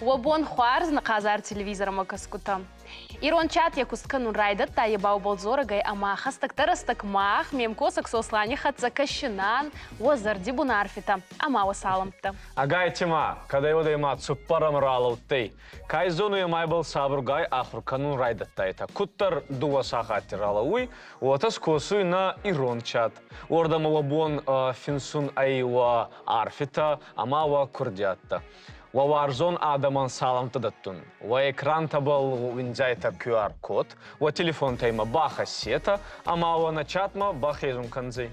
Уӕ бон хуарз, нӕ хъазар телевизормӕ кӕсгутӕ. Ирон чат йӕ куст кӕнун райдӕдта е баубӕлдзорӕгӕй ӕма хӕстӕгдӕр рӕстӕг мах, ме мкосӕг Сослани хӕццӕ кӕсинан уӕ зӕрдибун арфитӕ ӕма уӕ салӕмттӕ. Ӕгайтима, кӕдӕй-уӕдӕй ма цуппӕрӕм ралӕудтӕй. Кай зонуй ӕма ибӕл сабургай ахур кӕнун райдӕдтайтӕ. Куддӕр дууӕ сахатти ралӕууй, уотӕ скосуй нӕ ирон чат. Уордӕмӕ уӕ бон финсун ӕй уӕ арфитӕ ӕма уӕ курдиӕттӕ. Уӕ уарзон адӕмӕн саламтӕ дӕттун. Уӕ экрантӕбӕл уиндзайтӕ QR-код, уӕ телефонтӕй ма бахӕссетӕ ӕма уӕ нӕ чатмӕ бахезун кӕндзӕй.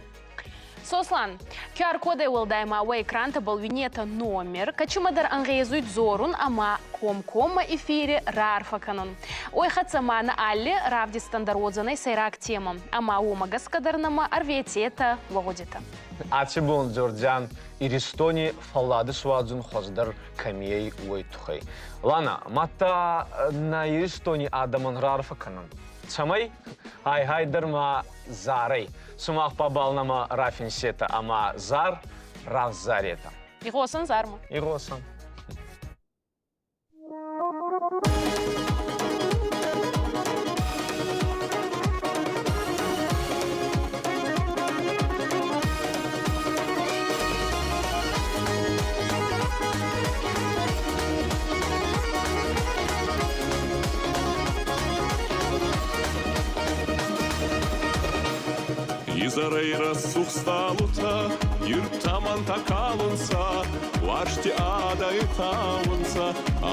Сослан, QR-кодӕй уӕлдай ма уӕ экрантӕбӕл уинетӕ номер, кӕцимӕдӕр ӕнгъезуй дзорун ӕма комкоммӕ эфири раарфӕ кӕнун. Уой хӕццӕ ма нӕ алли равдистӕн дӕр уодзӕнӕй сӕйраг темӕ, ӕма уомӕ гӕсгӕ дӕр нӕмӕ ӕрвететӕ уӕ гъудитӕ. Аци бон дзордзиан Иристони фӕллад исуадзун хуӕздӕр кӕми ӕй, уой туххӕй. Лана, мадта нӕ Иристони адӕмӕн раарфӕ кӕнӕн, цӕмӕй гьай-гьай дӕр ма зарӕй, сумах бабал нӕмӕ рафинсетӕ ӕма зар равзаретӕ. Игъосӕн зармӕ. Игъосӕн. Изӕрӕй рӕсугъд стъалутӕ ирд тӕмӕнтӕ калунцӕ, Уарзти адӕй таунцӕ,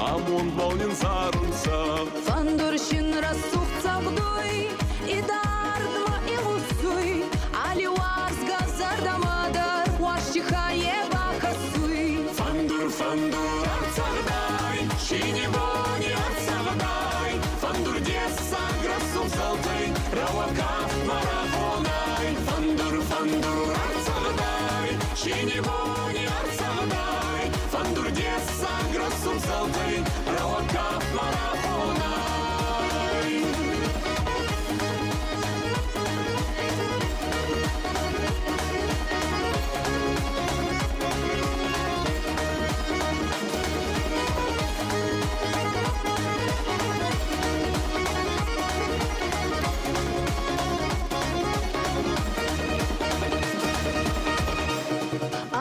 амондбӕл нин зарунцӕ. Фӕндуршин рӕсугъд цӕгъдуй, идардмӕ игъусуй, Али уарзгӕ зӕрдӕмӕ дӕр уарзти хайе бахӕссуй. Фӕндур, фӕндур, ӕрцӕгъдай, Чини бони ӕрцӕгъдай, Фӕндур дессаг рӕсугъд зӕлтӕй, Рӕуӕг кафт марафонӕй. Фӕндур, фӕндур, ӕрцӕгъдай, Чини бони ӕрцӕгъдай, Фӕндур дессаг рӕсугъд зӕлтӕй, Рӕуӕг кафт марафонӕй.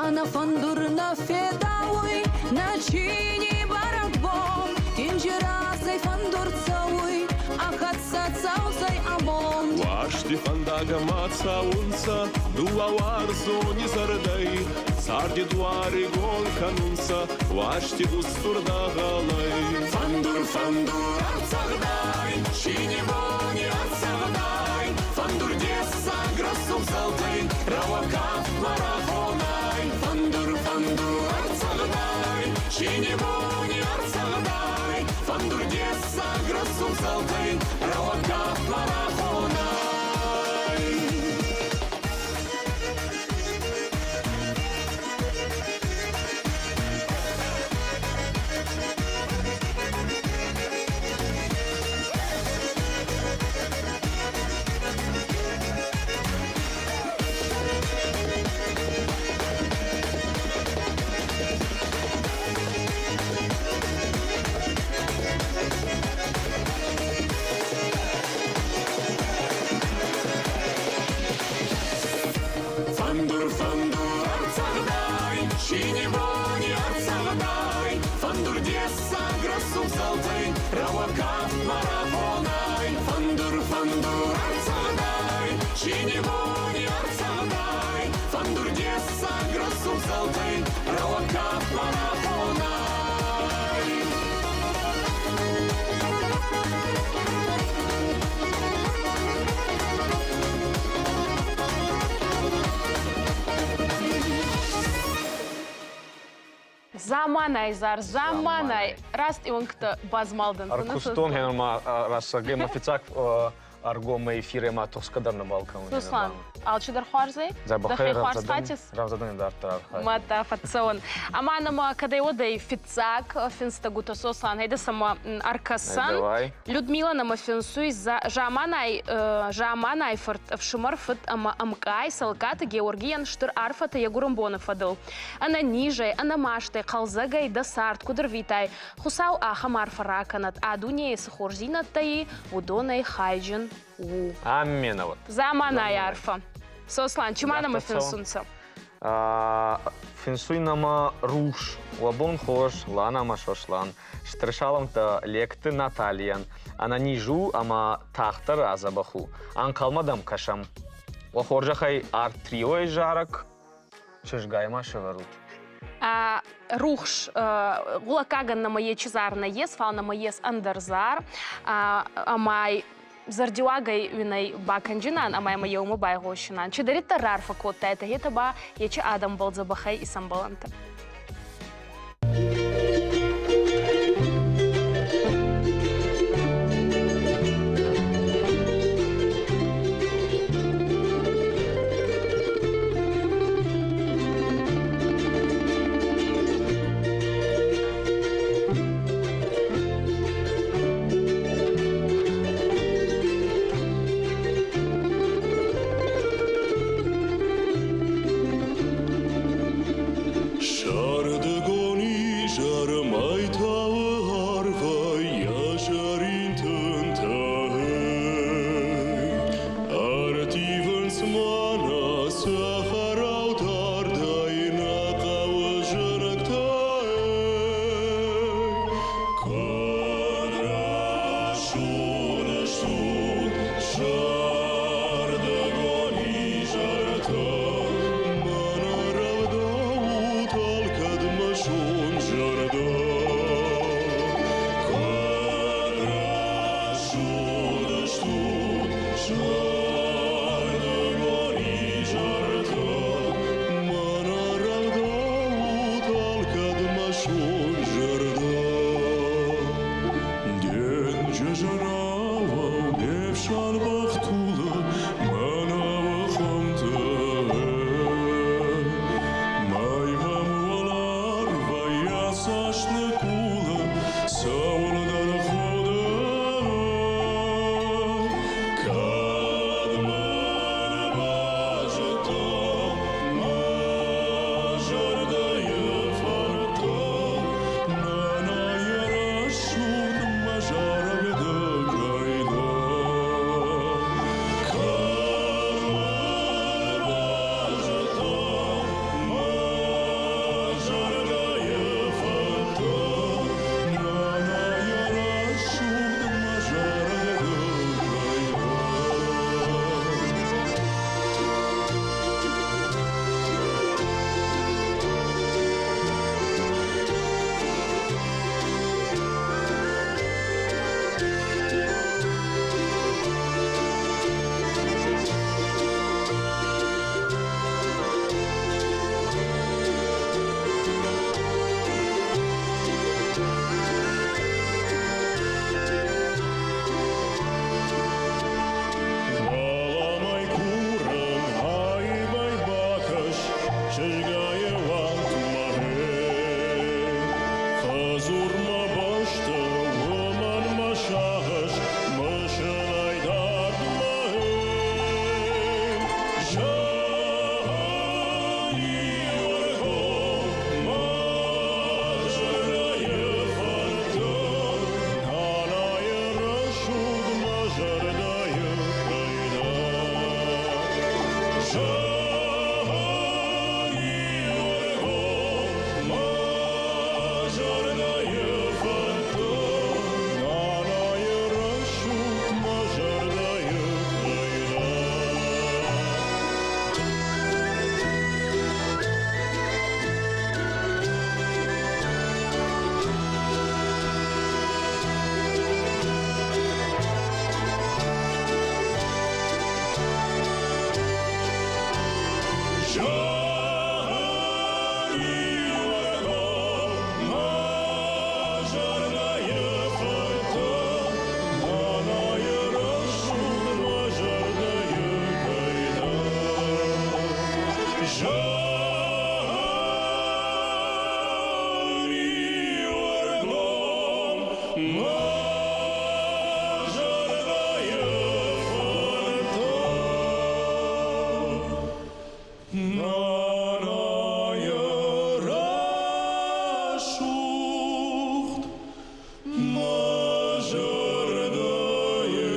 Ӕнӕ фӕндур нӕ федауй, нӕ чини бӕрӕгбон, Тинджи разӕй фӕндур цӕуй, ӕ хӕццӕ цӕудзӕй амонд. Уарзти фӕндагӕмӕ цӕунцӕ дууӕ уарзони зӕрдӕй, Царди дуар игон кӕнунцӕ уарзти устур дӕгъӕлӕй. Фӕндур, фӕндур, ӕрцӕгъдай, чини бони ӕрцӕгъдай, Фӕндур дессаг рӕсугъд зӕлтӕй, рӕуӕг кафт марафонӕй. Фӕндур, фӕндур, ӕрцӕгъдай, чини бони ӕрцӕгъдай, Фӕндур дессаг рӕсугъд зӕлтӕй, рӕуӕг кафт марафонӕй. Фӕндур, фӕндур, ӕрцӕгъдай, чини бони ӕрцӕгъдай, Фӕндур дессаг рӕсугъд зӕлтӕй, рӕуӕг кафт марафонӕй. Фӕндур, фӕндур, ӕрцӕгъдай, чини бони ӕрцӕгъдай, Фӕндур дессаг рӕсугъд зӕлтӕй, рӕуӕг кафт марафонӕй. Заманай зар, заманай. Раст ионгтӕ базмӕлдӕнцӕ. Ӕркустон хенма расагӕ ма фиццаг. Ӕргоммӕ эфирӕй ма тухсгӕ дӕр нӕбал кӕнун. Руслан, алчидӕр хуарз ӕй? Дӕхе хуарз хатис? Рӕвдзӕдӕни дарддӕр архай. Мадта фӕццӕуӕн. Ӕма нӕмӕ кӕдӕй-уӕдӕй фиццаг финстӕгутӕ Сослан, гъӕйдӕ сӕмӕ ӕркӕсӕн. Давай. Людмила нӕмӕ финсуй Заманай, Заманай фырт, ӕфсымӕр фыд ӕмӕ ӕмкъай Сӕлкаты Георгийӕн стыр арфӕтӕ йӕ гуырынбоны фӕдыл. Ӕнӕнизӕй, ӕнӕмастӕй, хъӕлдзӕгӕй дӕ цард куыд ӕрвитай, Хуыцау ахӕм арфӕ ракӕнӕд, а дунейы цы хорздзинӕдтӕ и, уыдонӕй хайджын у. Амменоват. Заманай арфӕ. Сослан, чи ма нӕмӕ финсунцӕ? Финсуй нӕмӕ рухс. Уӕ бон хорз, Лана ӕмӕ Сослан. Стыр саламтӕ лекты Натальян. Ӕнӕниз у ӕмӕ тагъддӕр адзӕбӕх у. Ӕнхъӕлмӕ дӕм кӕсӕм. Уӕ хорзӕхӕй арт-триойы зарӕг чызгай ма сӕвӕрут. Рухс гъулӕггагӕн нӕмӕ ечи зар нӕййес, фал нӕмӕ ес ӕндӕр зар. Ӕма зӕрдиуагӕй уинӕй бакӕнджинан ӕма имӕ еумӕ байгъосинан. Чидӕриддӕр раарфӕ кодтайтӕ, етӕ ба ечи адӕмбӕл дзӕбӕхӕй исӕмбӕлӕнтӕ. Мӕ зӕрдӕйы фыртӕн Нанайы рӕсугъд мӕ зӕрдӕйы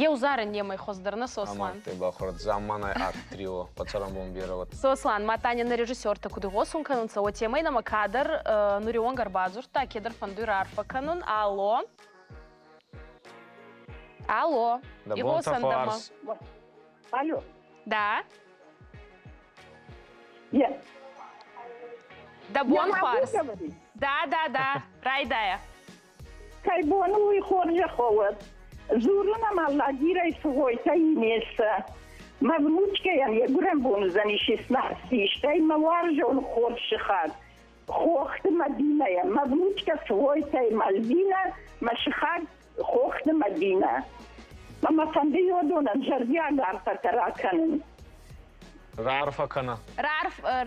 Еу зарӕн немӕй хуӕздӕр нӕ Сослан. Амадтай бахуӕрд замманай арт трио по цӕрӕнбон берӕ уӕд. Сослан, ма Таня нӕ режиссертӕ куд игъосун кӕнунцӕ, уотемӕй нӕмӕ кадӕр нуриуӕнгӕ ӕрбадзурдта, кедӕр фӕндуй раарфӕ кӕнун. Алло. Алло. Да бонтӕ Игъосӕн дӕмӕ. хуарз. Алло. Да. Я, Да я бон могу хуарз. говорить? Да, да, да. Райдая. Кӕй бон у, уый хорзӕх уӕд. Дзурын ӕмӕ Алагирӕй Цгъойтӕ Инессӕ. Мӕ внучкӕйӕн йӕ гуырӕн бон уыдзӕни 16 стӕй мӕ уарзон хорз сыхаг Хохты Мадинӕйӕ. Мӕ внучкӕ Цгъойтӕй Мальвинӕ, мӕ сыхаг Хохты Мадинӕ. Мӕ мӕ фӕнды уыдонӕн зӕрдиаг арфӕтӕ ракӕнын. Раарфӕ кӕнӕ.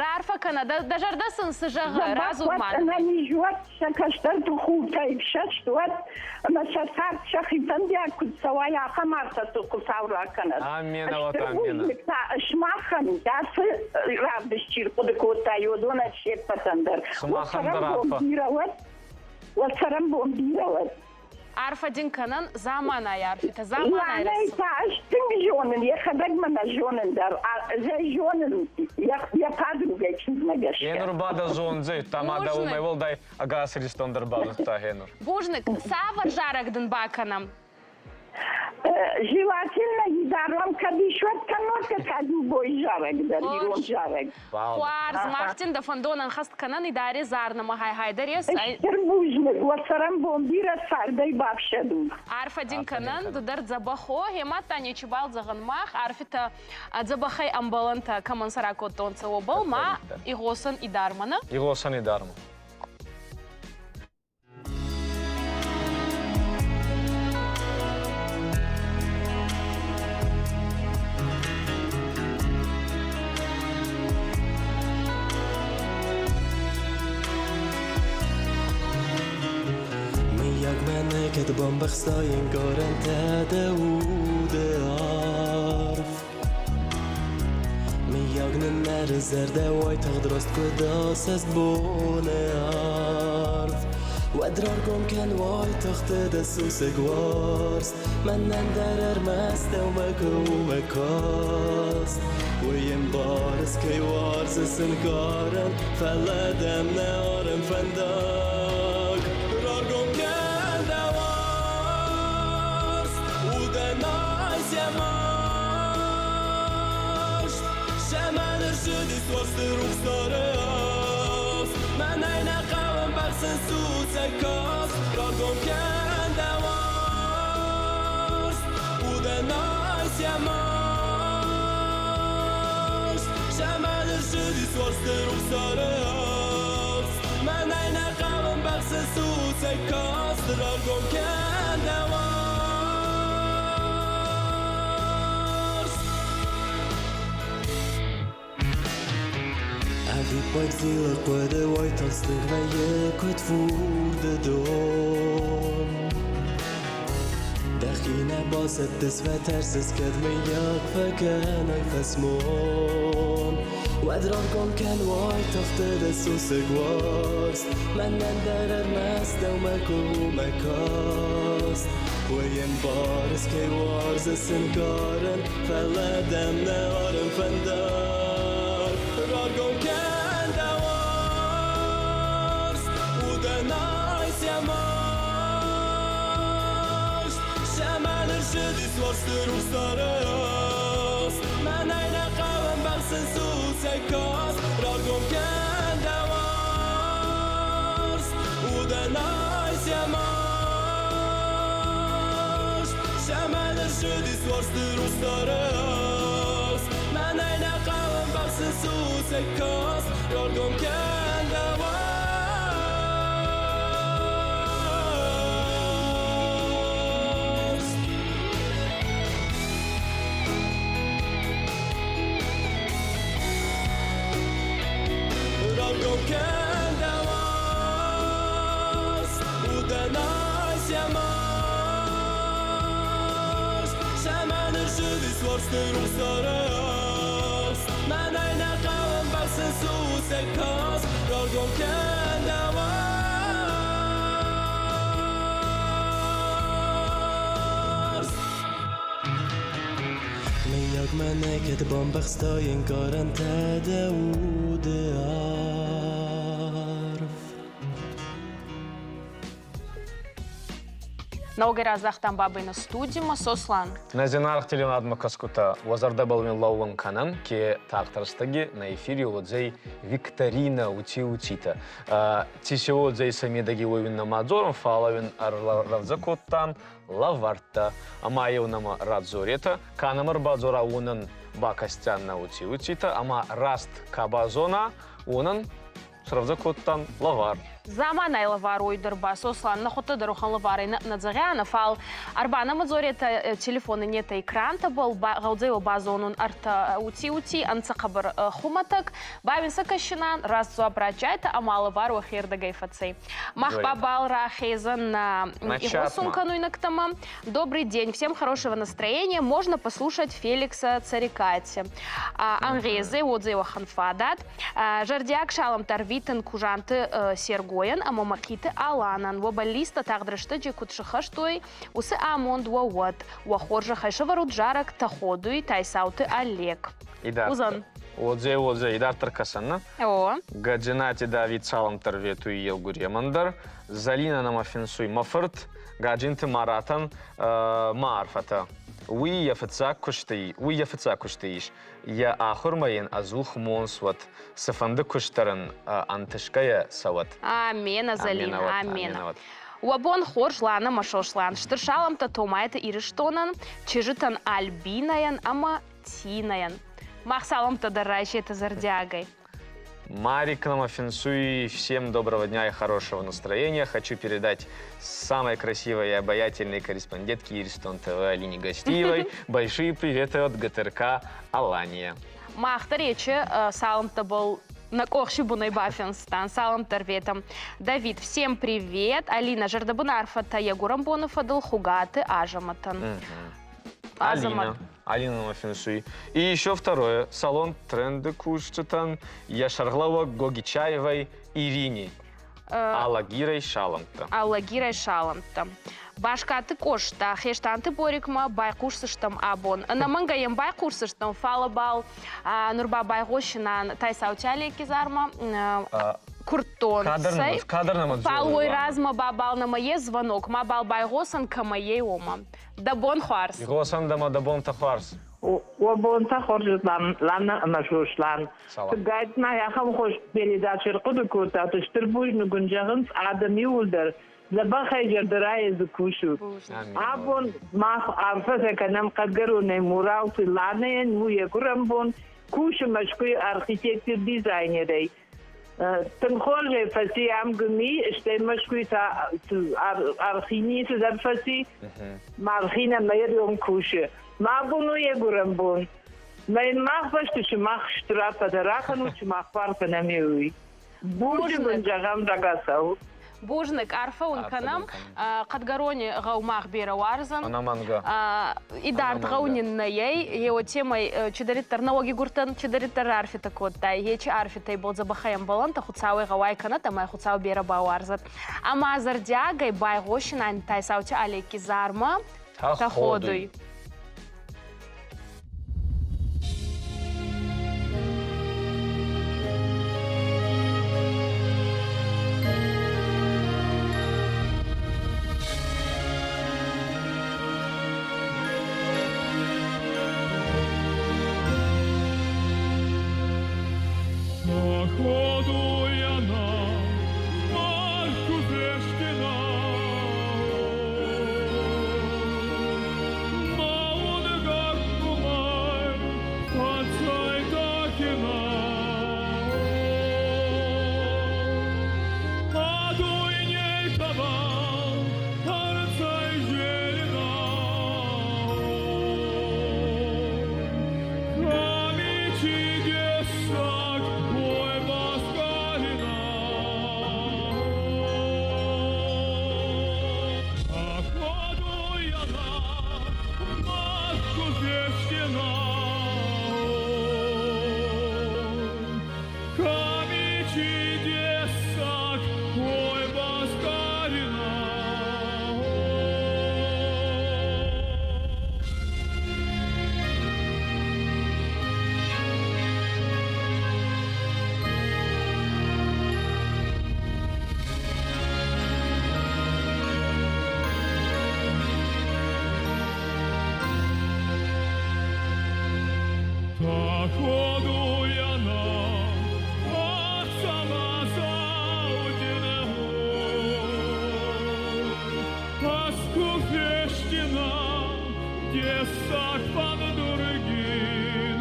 Раарфӕ кӕнӕ, дӕ зӕрдӕ сын цы зӕгъы, радзур ма. Ӕнӕниз уӕд, сӕ кӕстӕрты хуртӕй ӕфсӕст уӕд, ӕмӕ сӕ цард сӕхи фӕндиаг куыд цӕуай, ахӕм арфӕты Хуыцау ракӕнӕд. Амен, уӕд Стыр амен. бузныг та сымахӕн, ацы равдыст чи рхъуыды кодтай, уыдонӕн се ппӕтӕн дӕр. Сымахӕн дӕр арфӕ. Бирӕ уӕд, уӕ цӕрӕнбон бирӕ уӕд. Арфӕ дин кӕнӕн, заманай арфитӕ, заманай Ланӕй та ӕз тынг зонын, йӕхӕдӕг мӕ нӕ зонын дӕр. Ӕз ӕй зонын йӕ подругӕй чызгмӕ гӕсгӕ. Енур ба дӕ зондзӕй, тамада уымӕй уӕлдай ӕгас Иристон дӕр базудта гъенур. Бузныг. Цавӕр зарӕг дын бакӕнӕм? Желательно изӕрон кӕд ис, уӕд кӕннод кӕд любой зарӕг дӕр, ирон зарӕг. Хуарз, мах дин дӕ фӕндон ӕнхӕст кӕнӕн, идаре зарнӕмӕ хай-хай дӕр ес. Стыр бузныг, уӕ цӕрӕнбон бирӕ цардӕй бафсӕдут. Арфӕ дин кӕнӕн, ду дӕр дзӕбӕх уо, гъемадта нечибал зӕгъӕн мах, арфитӕ дзӕбӕхӕй ӕмбӕлӕнтӕ кӕмӕн сӕ ракодтонцӕ, уобӕл ма игъосӕн идармӕ, нӕ? Игъосӕн идармӕ. Мыййаг мӕнӕ кӕд бамбӕхстай ӕнкъарӕнтӕ дӕ уды арф. Мыййаг ныннӕры зӕрдӕ уайтагъд раст куыд асӕст боны арв. Уӕд раргом кӕн уайтагъд дӕ сусӕг уарзт, мӕнӕн дӕр ӕрмӕст дӕумӕ куы у мӕ каст. Уый ӕмбарыс, кӕй уарзыс ӕнкъарӕн, фӕлӕ дӕм нӕ арӕм фӕндаг. Раргом кӕн дӕ уарзт, удӕн айс йӕ маст. Сӕмӕн ӕрцыдис уарзты рухсдары ас. Мӕнӕй нӕ хъӕуы ӕмбӕхсын сусӕг каст. Раргом кӕн дӕ уарзт, удӕн айс йӕ маст. Сӕмӕн ӕрцыдис уарзты рухсдары ас. Мӕнӕй нӕ хъӕуы ӕмбӕхсын сусӕг каст. Раргом кӕн дӕ уарзт. Ӕвиппайд зилы хъуыды уайтагъд стынг вӕййы, куыд фурды дон. Дӕхи нӕ басӕттыс, фӕтӕрсыс, кӕд мыййаг фӕкӕнай фӕсмон. Уӕд раргом кӕн уайтагъд дӕ сусӕг уарзт, мӕнӕн дӕр ӕрмӕст дӕумӕ куы у мӕ каст. Уый ӕмбарыс, кӕй уарзыс ӕнкъарӕн, фӕлӕ дӕм нӕ арын фӕндаг. Раргом кӕн дӕ уарзт, удӕн айс йӕ маст. Сӕмӕн ӕрцыдис уарзты рухсдары ас. Мӕнӕй нӕ хъӕуы ӕмбӕхсын сусӕг каст. Раргом кӕн дӕ уарзт, удӕн айс йӕ маст. Сӕмӕн ӕрцыдис уарзты рухсдары ас. Мӕнӕй нӕ хъӕуы ӕмбӕхсын сусӕг каст. Раргом кӕн дӕ уарзт. уарзты рухс арӕхст. Мӕнӕй нӕ хъӕуы ӕмбӕхсын сусӕг кас, раргом кӕн дӕ уарзт. Мыййаг мӕ некӕд бамбӕхстай ӕнкъарӕнтӕ дӕ уды арф. Ногӕй раздӕхтам бабӕй студимӕ. Сослан. Нӕ зинаргъ теленадмӕ кӕсгутӕ, уӕ зӕрдӕбӕл уин лӕууӕн кӕнӕн, ке тагъд рӕстӕги нӕ эфири уодзӕй викторинӕ уци-уцитӕ. Ци си уодзӕй сӕ медӕги, уой уин нӕма дзорӕн, фал уин ӕррӕвдзӕ кодтан лӕвӕрттӕ. Ӕма еу нӕмӕ радзоретӕ, ка нӕмӕ рбадзора, уонӕн бакӕсдзиан нӕ уци-уцитӕ, ӕма раст ка базона, уонӕн срӕвдзӕ кодтан лӕвар. Заманай лӕвар уой дӕр ба Сослан нӕхуӕдтӕ дӕр уӕхӕн лӕварӕй нӕ дзӕгъианӕ, фал ӕрбанӕмӕдзоретӕ телефони нетӕ экрантӕбӕл, гъӕудзӕй базонун ӕртӕ ути-ути ӕнцӕ хъӕбӕр хумӕтӕг. Бауин сӕ кӕсинан, раст дзуапп ратжайтӕ ӕма лӕвар уӕхердӕгӕй фӕцӕй. Мах ба бал рахезӕн на игъосун кӕнуйнӕгтӕмӕ. Добрый день, всем хорошего настроения. Можно послушать Феликса Царикати. Ангъезе уодзӕй уӕхӕн фадат. Зӕрдиаг саламтӕ ӕрвитын Кужанты Сергойӕн ӕмӕ Мӕхъиты Аланӕн. Уӕ бӕллицтӕ тагъд рӕстӕджы куыд сыххӕстой, уыцы амонд уӕ уӕд. Уӕ хорзӕхӕй сӕвӕрут зарӕг Тӕходуй Тайсауты Олег. Уыдзӕн. Уодзӕй, уодзӕй, идарддӕр кӕсӕн, нӕ? О. Гаджинати Давид саламтӕ рветуй еугуремӕн дӕр. Зӕлинӕ нӕмӕ финсуй мӕ фырт Гаджинты Маратӕн ма арфӕтӕ. Уый йӕ фыццаг куысты, уый йӕ фыццаг куысты ис. Йӕ ахуырмӕ йын ӕдзух монц уӕд, цыфӕнды куыст дӕр ын ӕнтысгӕйӕ цӕуӕд. Амена, Зӕлинӕ, амена. Уӕ бон хорз, Лана ӕмӕ Сослан. Стыр саламтӕ Томайты Ирыстонӕн, чызджытӕн Альбинӕйӕн ӕмӕ Тинӕйӕн. Мах саламтӕ дӕр райсетӕ зӕрдиагӕй. Марик нам финсуй. Всем доброго дня и хорошего настроения. Хочу передать самой красивой и обаятельной корреспондентке Иристон ТВ Алине Гостиевой большие приветы от ГТРК Алания. Мах речи саламтӕ был на къохси бунӕй бафинстан. Саламтӕ рветӕм. Давид, всем привет. Алина, зӕрдӕбын арфӕтӕ йӕ гуырӕнбоны фӕдыл Хугаты Азӕмӕтӕн. Алина. Алина финсуй. И еще второе. Салон тренды кусджытӕн йӕ сӕргълӕууӕг Гогичаевой Ирине. Алагирӕй салӕмттӕ. Алагирӕй салӕмттӕ. Баскаты Къоста, Хестанты Борикмӕ байхъусдзыстӕм абон. Ӕнӕмӕнгӕй йӕм байхъусдзыстӕм, фӕлӕ бал нур ба байгъосинан Тайсаути Алекки зармӕ курдтон. Кадр нӕмӕ Фал уой размӕ ба бал нӕмӕ е звонок, ма бал байгъосӕн кӕмӕ ей уомӕ. Дӕ бон хуарз. Игъосӕн дӕмӕ дӕ бонтӕ хуарз. Уӕ бонтӕ хорз, Лана ӕмӕ Сослан. Гайтма ахӕм хорз передача ӕрхъуыды кодтат, стыр бузныг уын зӕгъынц адӕм иууылдӕр. Дзӕбӕхӕй зӕрдӕрайӕ дзы кусут. Абон мах арфӕтӕ кӕнӕм Хъӕдгӕронӕй Муралты Ланӕйӕн, у йӕ гуырӕн бон, кусы Мӕскуыйы архитектор-дизайнерӕй. Тынг хорзӕй фӕци ам ГМИ, стӕй Мӕскуыйы та архини цыдӕр фӕци. Мархина мӕйрон кусы. Мӕ бон у йӕ гуырӕн бон. Мӕн мах бӕсты сымах стыр арфӕтӕ ракӕнут, сымах фарфӕ нӕм уый. Бузныг уын зӕгъӕм рагацау. Бузныг, арфӕ уын кӕнӕм. Хъӕдгӕрони гъӕу мах берӕ уарзӕн. Ӕнӕмӕнгӕ. Идард гъӕу нин нӕйӕй. Еуотемӕй чидӕриддӕр нӕуӕгигуртӕн чидӕриддӕр арфитӕ кодтай, ечи арфитӕй бол дзӕбӕхӕй ӕмбӕлӕнтӕ Хуцауӕй гъӕуай кӕнӕт ӕма Хуцау берӕ бауарзӕд. Ӕма зӕрдиагӕй байгъосинан Тайсаути Алекки зармӕ Тӕходуй. Походу я на Марку Вештина. Паскуфештина, Камичи десак, ой, Баскарина. Походу я на отца Паскуфештина, десак пан Дургин.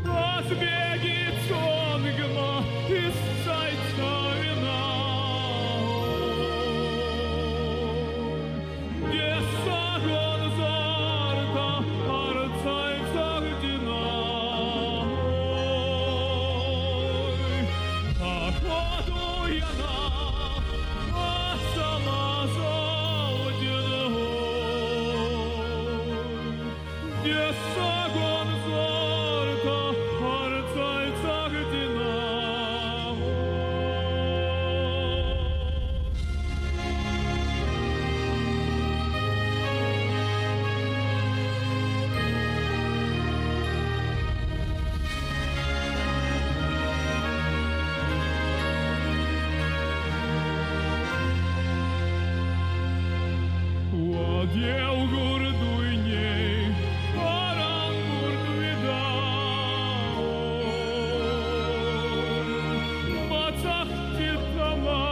Разбеги цонгма из зайца вина. Десагон зарта арцай цагдина. Походу я на сама Десагон зарта арцай цагдина. Одел гурдуйней, аран гурдуйда. Мацах титама,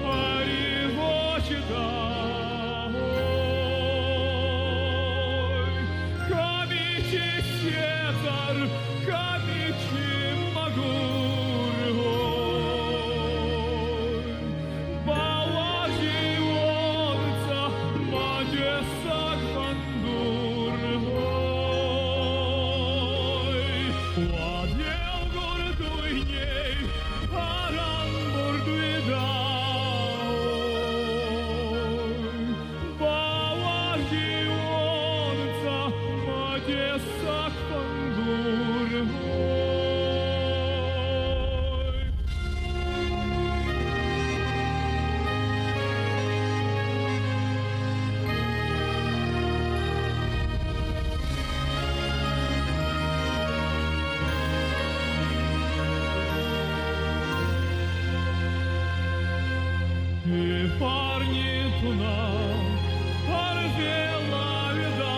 аривочида. Камичи Цезар, камичи Магур. Балажионца, мадесак пандур. Ладел гордуйней, аран бурдуйда. Балажионца, мадесак пандур. И парни туна, арвела вида.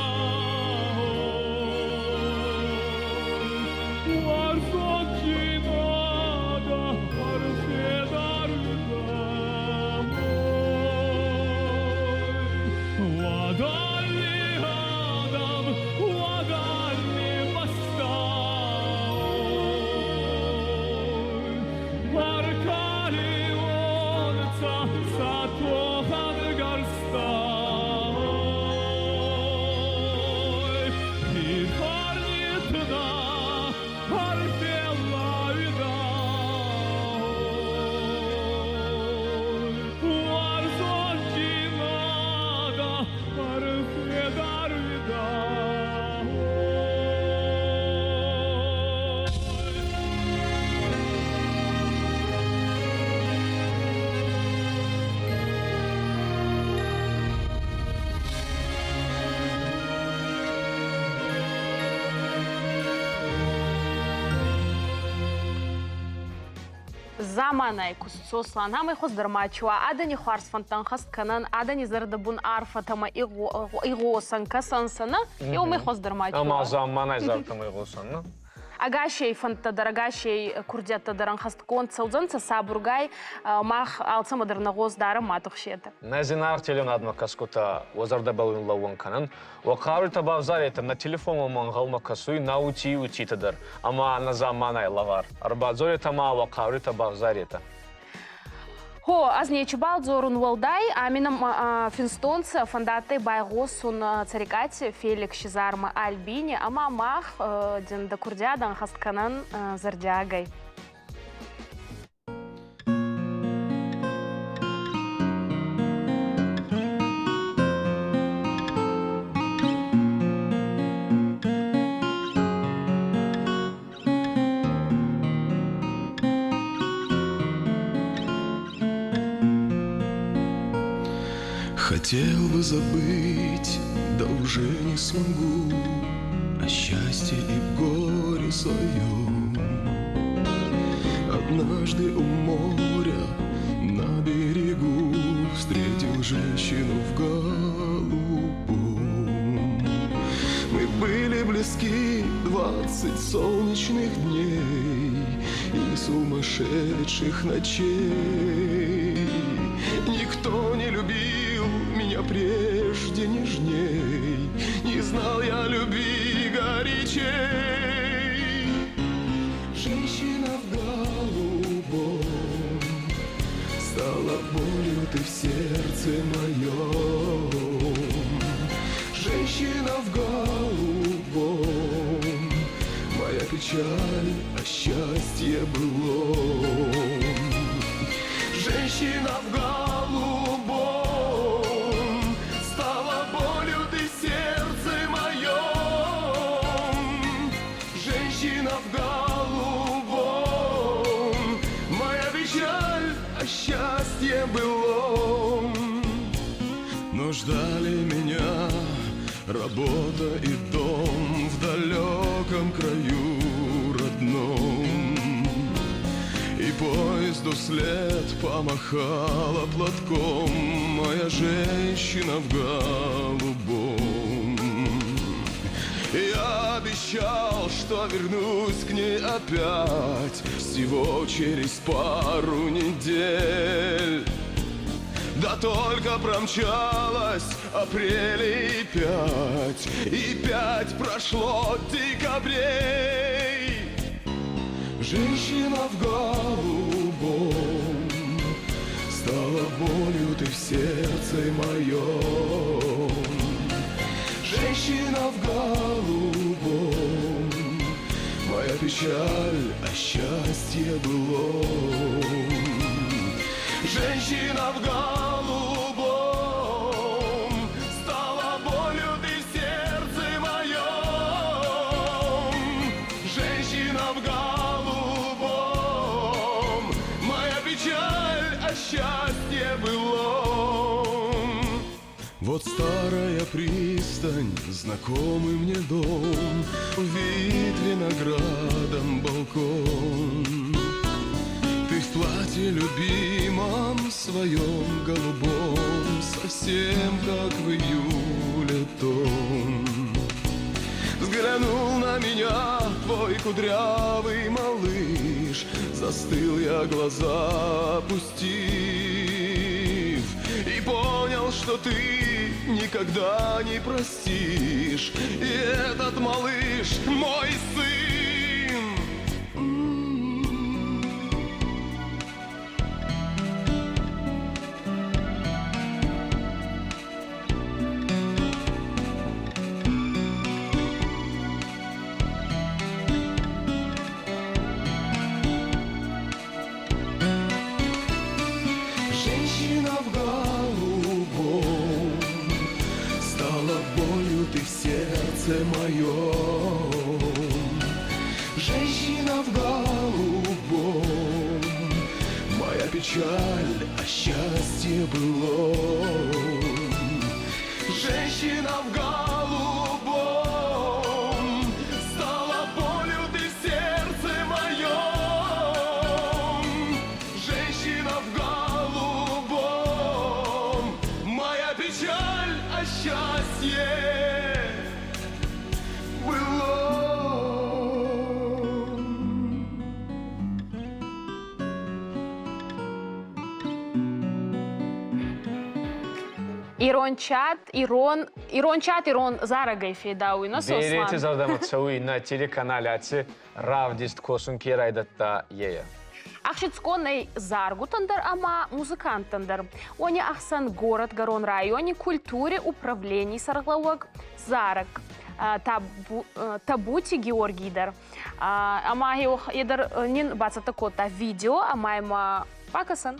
Варзочинада, арфедар вида. Вадали адам, вадали моста. Аркалионца, сатохан горста. И парнитна, арфела вида. Варзочинада, арфедар вида. Заманай куст Сослан, ҳамаи хуздӕр ма чи уа, адӕни хуарз фӕндтӕ ӕнхӕст кӕнӕн, адӕни зӕрдӕбун арфӕтӕмӕ игъосӕн, кӕсӕн сӕ, нӕ? Еумӕ хуздӕр ма чи Ӕма уа. замманай зартӕмӕ игъосӕн, нӕ? Ӕгасӕй фӕндтӕ дӕр, ӕгасӕй курдиӕттӕ дӕр ӕнхӕстгонд цӕудзӕнцӕ сабургай, мах алцӕмӕ дӕр нӕ гъос дарӕн, ма тухсетӕ. Нӕ зинаргъ теленадмӕ кӕсгутӕ, уӕ зӕрдӕбӕл уин лӕууӕн кӕнӕн. Уӕ хъауритӕ бавзаретӕ, нӕ телефонмӕ ма ӕнгъӕлмӕ кӕсуй нӕ ути-утитӕ дӕр ӕма нӕ замманай лӕвар. Ӕрбадзоретӕ ма уӕ хъауритӕ бавзаретӕ. Хо, ӕз нечибал дзорун уӕлдай, амина финстонцӕ фӕндадтӕй байгъосун Цӕрикъати Феликси зармӕ Альбине ӕма мах дин дӕ курдиадӕ ӕнхӕст кӕнӕн зӕрдиагӕй. Хотел бы забыть, да уже не смогу О счастье и горе своем. Однажды у моря на берегу Встретил женщину в голубом. Мы были близки 20 солнечных дней И сумасшедших ночей. Никто не любил меня прежде нежней, Не знал я любви горячей. Женщина в голубом Стала болью ты в сердце моем. Женщина в голубом, Моя печаль, а счастье былом. Женщина в голубом Стала болью ты в сердце моем. Женщина в голубом, Моя печаль, а счастье былом. Но ждали меня работа и дом В далеком краю родном. И поезду вслед помахала платком Моя женщина в голубом. Я обещал, что вернусь к ней опять Всего через пару недель. Да только промчалась апрелей 5, И 5 прошло декабрей. Женщина в голубом Стала болью ты в сердце моем. Женщина в голубом, Моя печаль, а счастье былом. Женщина в голубом Стала болью ты в сердце моем. Женщина в голубом, Моя печаль, а счастье былом. Вот старая пристань, знакомый мне дом, Увит виноградом балкон. Ты в платье любимом своем голубом, Совсем как в июле том. Взглянул на меня твой кудрявый малыш, Застыл я, глаза опустив, И понял, что ты никогда не простишь. И этот малыш мой сын. Женщина в голубом Стала болью ты в сердце моем. Женщина в голубом, Моя печаль, а счастье былом. Женщина в голубом Стала болью ты в сердце моем. Женщина в голубом, Моя печаль, а счастье былом. Ирон чат, ирон чат, ирон зарӕгӕй федауй, нӕ Берети Сослан? зӕрдӕмӕ цӕуй нӕ телеканали аци равдист косун ке райдӕдта, ее. Ӕхсицгон ӕй заргутӕн дӕр ӕма музыканттӕн дӕр. Уони ӕхсӕн Горӕтгӕрон райони культури управлений сӕргълӕууӕг зарӕг Табути Георгий дӕр. Ӕма е дӕр нин бацӕттӕ кодта видео, ӕма имӕ бакӕсӕн.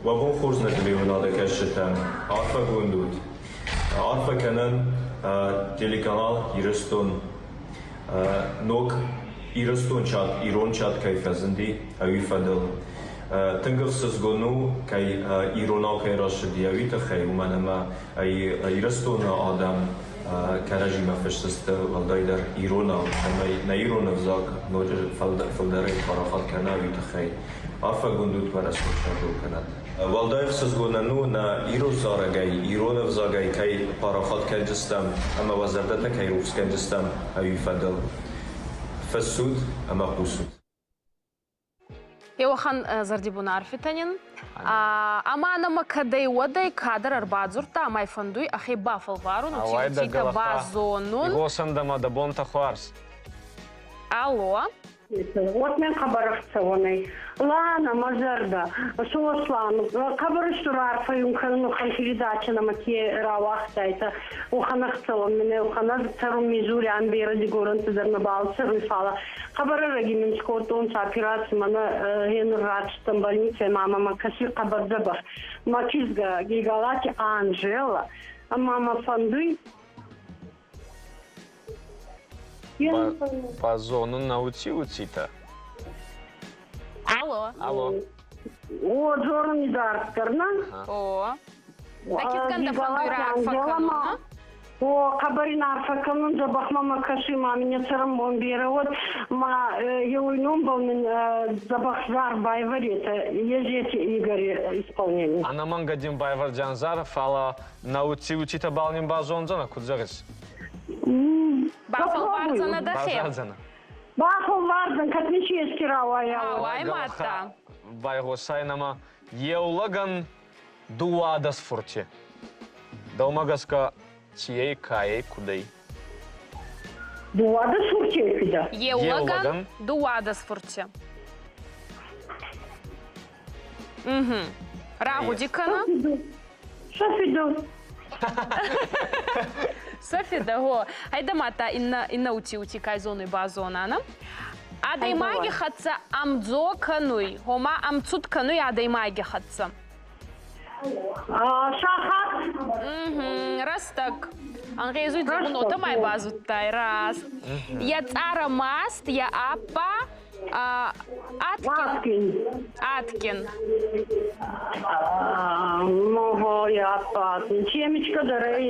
Уӕ бон хорз, нӕ телеуынады кӕсджытӕ! Арфӕгонд ут! Арфӕ кӕнӕм телеканал Ирыстон ног Ирыстон чат, ирон чат кӕй фӕзынди, уый фӕдыл. Тынг ӕхсызгон у, кӕй иронау кӕй рацыди, уый тыххӕй, уымӕн ӕмӕ Ирыстоны адӕм кӕрӕдзимӕ фысдзысты уӕлдайдӕр иронау, цӕмӕй нӕ ирон ӕвзаг ноджы фылдӕрӕй парахат кӕна, уый тыххӕй. Арфӕгонд ут, уӕ рӕсугъд сӕрдыл кӕнӕд. Уӕлдай ӕхсызгонӕн у, нӕ ирон зарӕгӕй, ирон ӕвзагӕй кӕй парахат кӕндзыстӕм ӕмӕ уӕ зӕрдӕтӕ кӕй рухс кӕндзыстӕм, уый фӕдыл. Фыссут ӕмӕ хъусут. Еуӕхӕн зӕрдибун арфитӕ нин. Ӕма нӕмӕ кӕдӕй-уӕдӕй кадӕр ӕрбадзурдта ӕма фӕндуй ӕхе бафӕлварун, уци-уцитӕ базонун. Игъосӕн дӕмӕ дӕ бонтӕ хуарз. Алло. Вот мӕн хъӕбӕр ӕхцӕуӕнӕй. Лана, мӕ зӕрдӕ, Сослан, хъӕбӕр стур арфӕ ун кӕнун уӕхӕн передача нӕмӕ ке рауагътайтӕ. Уӕхӕн ӕхцӕуӕн мин уӕхӕн ӕз цӕрун Мизури, ан берӕ дигорӕнтӕ дӕр нӕбал цӕруй, фалӕ хъӕбӕр ӕрӕги мин скодтонцӕ операци, мӕнӕ гъенур рацудтӕн больницӕй, мамӕ мӕ кӕсуй хъӕбӕр дзӕбӕх. Мӕ кизгӕ Гигалати Анжела, ӕма мӕ фӕндуй Базонун науци-уцитӕ. Алло. Алло. О, дзорун идарддӕр, на? О. Дӕ кизгӕн дӕ фӕндуй раарфӕ кӕнун, на? О, хъӕбӕр ин арфӕ кӕнун, дзӕбӕх мӕмӕ кӕсуй, ма мин цӕрӕнбон берӕ уод, ма еуй номбӕл мин дзӕбӕх зар байвӕретӕ, Езети Игори исполнение. Ӕнӕмӕнгӕ дин байвӕрдзиан зар, фалӕ науци-уцитӕбӕл нин базондзӕнӕ, куд зӕгъис? Бафӕлвардзӕнӕ дӕхе. Базардзӕнӕ. Бафӕлвардзӕн, кӕд ничи еске рауайа. Ауай мадта. Байгъосай нӕмӕ еу лӕгӕн дууадӕс фурти. Дӕумӕ гӕсгӕ цийӕй, кайӕй, кудӕй? Дууадӕс фуртей фидӕ? Еу лӕгӕн дууадӕс фурти. Угу. Рагъуди кӕнӕ. Софидо. Софидо, го. Айда мата инна инна ути-ути кай зонуй базонана. Адӕймаги хӕццӕ ӕмдзо кӕнуй, гъома ӕмцуд кӕнуй адӕймаги хӕццӕ. Сахат. Рӕстӕг. Ӕнгъезуй дзӕгъунотӕ май базудтай, раст. Йӕ цъарӕ маст, йӕ аппа Аткин. Аткин.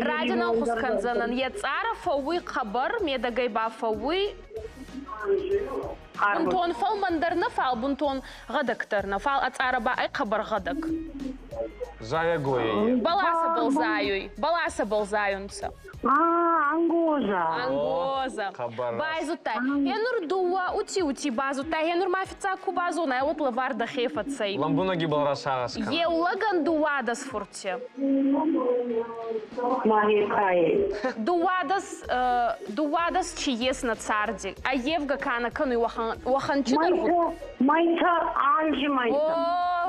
Радин ӕнхус кӕндзӕнӕн. Йӕ цъарӕ фӕууй хъӕбӕр, медӕгӕй ба фӕууй бунтон фӕлмӕндӕр нӕ, фал бунтон гъӕдагдӕр нӕ, фал ӕ цъарӕ ба ӕй хъӕбӕр гъӕдӕг. Зайӕгойӕй. Бӕласӕбӕл зайуй. Бӕласӕбӕл зайунцӕ. А, ангоза. Ангоза. Байзудтай. Гьенур дууӕ ути-ути базудтай. Гьенур ма фиццаг ку базонай, уӕд лӕвар дӕхе фӕцӕй. Лӕмбунӕги бал расагъӕс кӕнӕ. Еу лӕгӕн дууадӕс фурти. Мӕхе Дууадӕс, дууадӕс чи ес нӕ царди. Ӕййевгӕ ка нӕ кӕнуй, уӕхӕн, уӕхӕн чидӕр гъуддаг. Майтӕ, анзи майтӕ.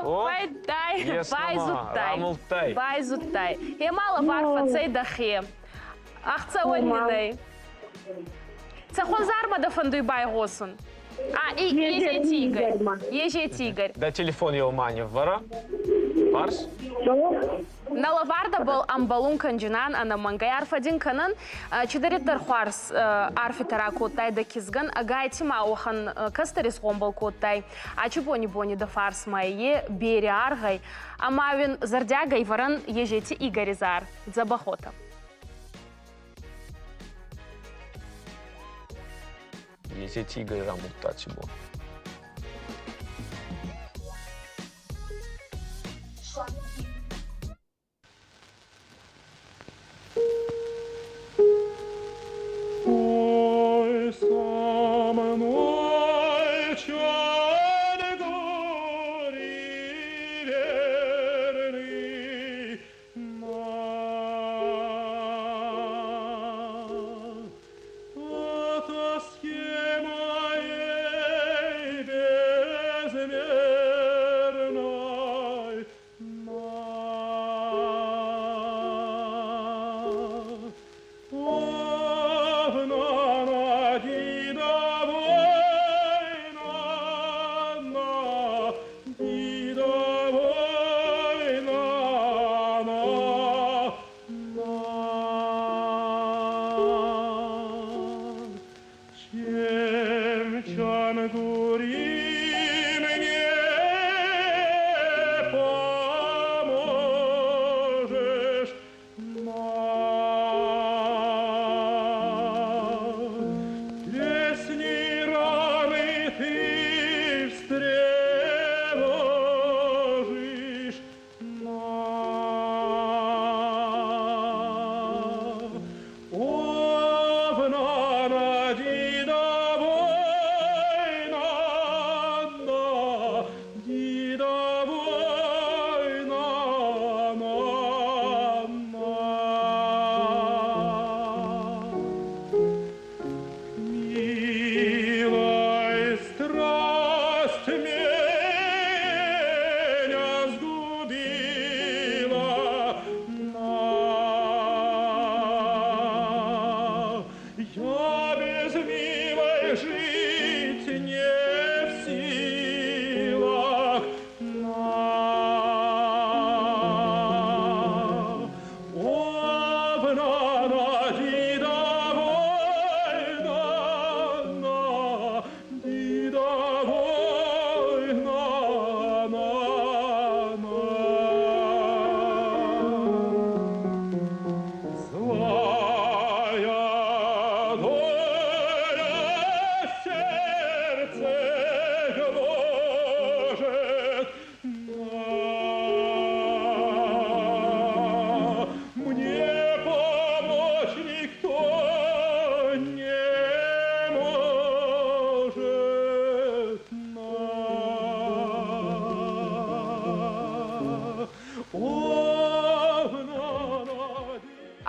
О, байдай, байзудтай. Рамулдтай. Байзудтай. Ема лӕвар фӕцӕй дӕхе. Ӕхцӕуӕн нин ӕй. Цӕхуӕн зармӕ дӕ фӕндуй байгъосун? А, и Езети Игорь. Езети Игорь. Дӕ телефон еума ниввӕрӕ. Фарс? Нӕ лӕвардӕбӕл ӕмбӕлун кӕнджинан, ӕнӕмӕнгӕй арфӕ дин кӕнӕн. Чидӕриддӕр хуарз арфитӕ ракодтай дӕ кизгӕн, ӕгайтима уӕхӕн кӕстӕр исгъомбӕл кодтай. Ачи бони бони дӕ фарсмӕ е берӕ аргъӕй. Ӕма уин зӕрдиагӕй вӕрӕн Езети Игори зар «Дзӕбӕхотӕ». Езети Игорь рамулдта аци бон. Ой, со мной черный верный На тоске моей.